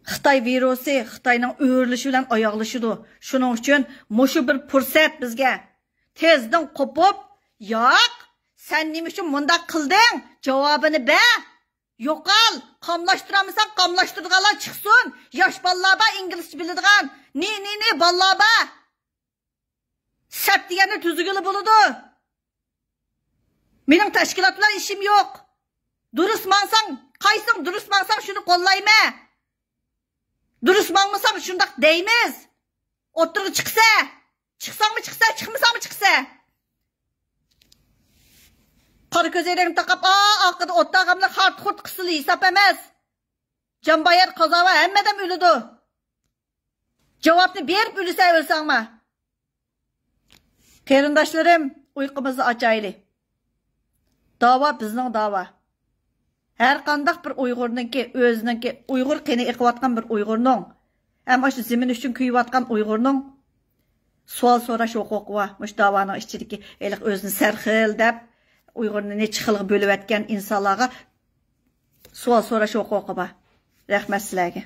خىتاي ۋىرۇسى خىتاينىڭ ئۆرۈلۈشى بىلەن ئاياغلىشىدۇ. شۇنىڭ ئۈچۈن مۇشۇ بىر پۇرسەت بىزگە. تېزدىن قوپۇپ، ياق، سەن نېمە ئۈچۈن مۇنداق قىلدىڭ؟ جاۋابىنى بەر. يوقال، قاملاشتۇرالمىساڭ قاملاشتۇرىدىغانلار چىقسۇن. ياش بالىلار بار، ئىنگلىزچە بىلىدىغان. نى، نى، نى، بالىلار بار. سەپ دېگەننى تۈزگىلى بولىدۇ. مېنىڭ تەشكىلات بىلەن ئىشىم يوق. دۇرۇس ماڭساڭ، قايسىڭ دۇرۇس ماڭساڭ شۇنى قوللايمەن. دۇرۇس ماڭمىساڭ شۇنداق دەيمىز. ئوتتۇرىغا چىقسا، چىقساڭمۇ چىقسا، چىقمىساڭمۇ چىقسا. قارا كۆزەينەكنى تاقاپ، ئا، ئارقىدا ئولتۇرغانلار خارت-خۇرت قىسىلى ھېساب ئەمەس. جان بايار قازا بار، ھەممە ئادەم ئۆلىدۇ. جاۋابنى بېرىپ ئۆلىسە ئۆلسەڭمۇ. قېرىنداشلىرىم، ئۇيقۇمىزنى ئاچايلى. داۋا بىزنىڭ داۋا. ھەر قانداق بىر ئۇيغۇرنىڭكى، ئۆزىنىڭكى، ئۇيغۇر قېنى ئېقىۋاتقان بىر ئۇيغۇرنىڭ، ھەم ئاشۇ زېمىن ئۈچۈن كۆيۈۋاتقان ئۇيغۇرنىڭ سوئال سوراش ھوقۇقى بار. مۇشۇ داۋانىڭ ئىچىدىكى ھېلىقى ئۆزىنى سەرخىل دەپ، ئۇيغۇرنى نەچچە خىلغا بۆلۈۋەتكەن ئىنسانلارغا سوئال سوراش ھوقۇقى بار. رەھمەت سىلەرگە.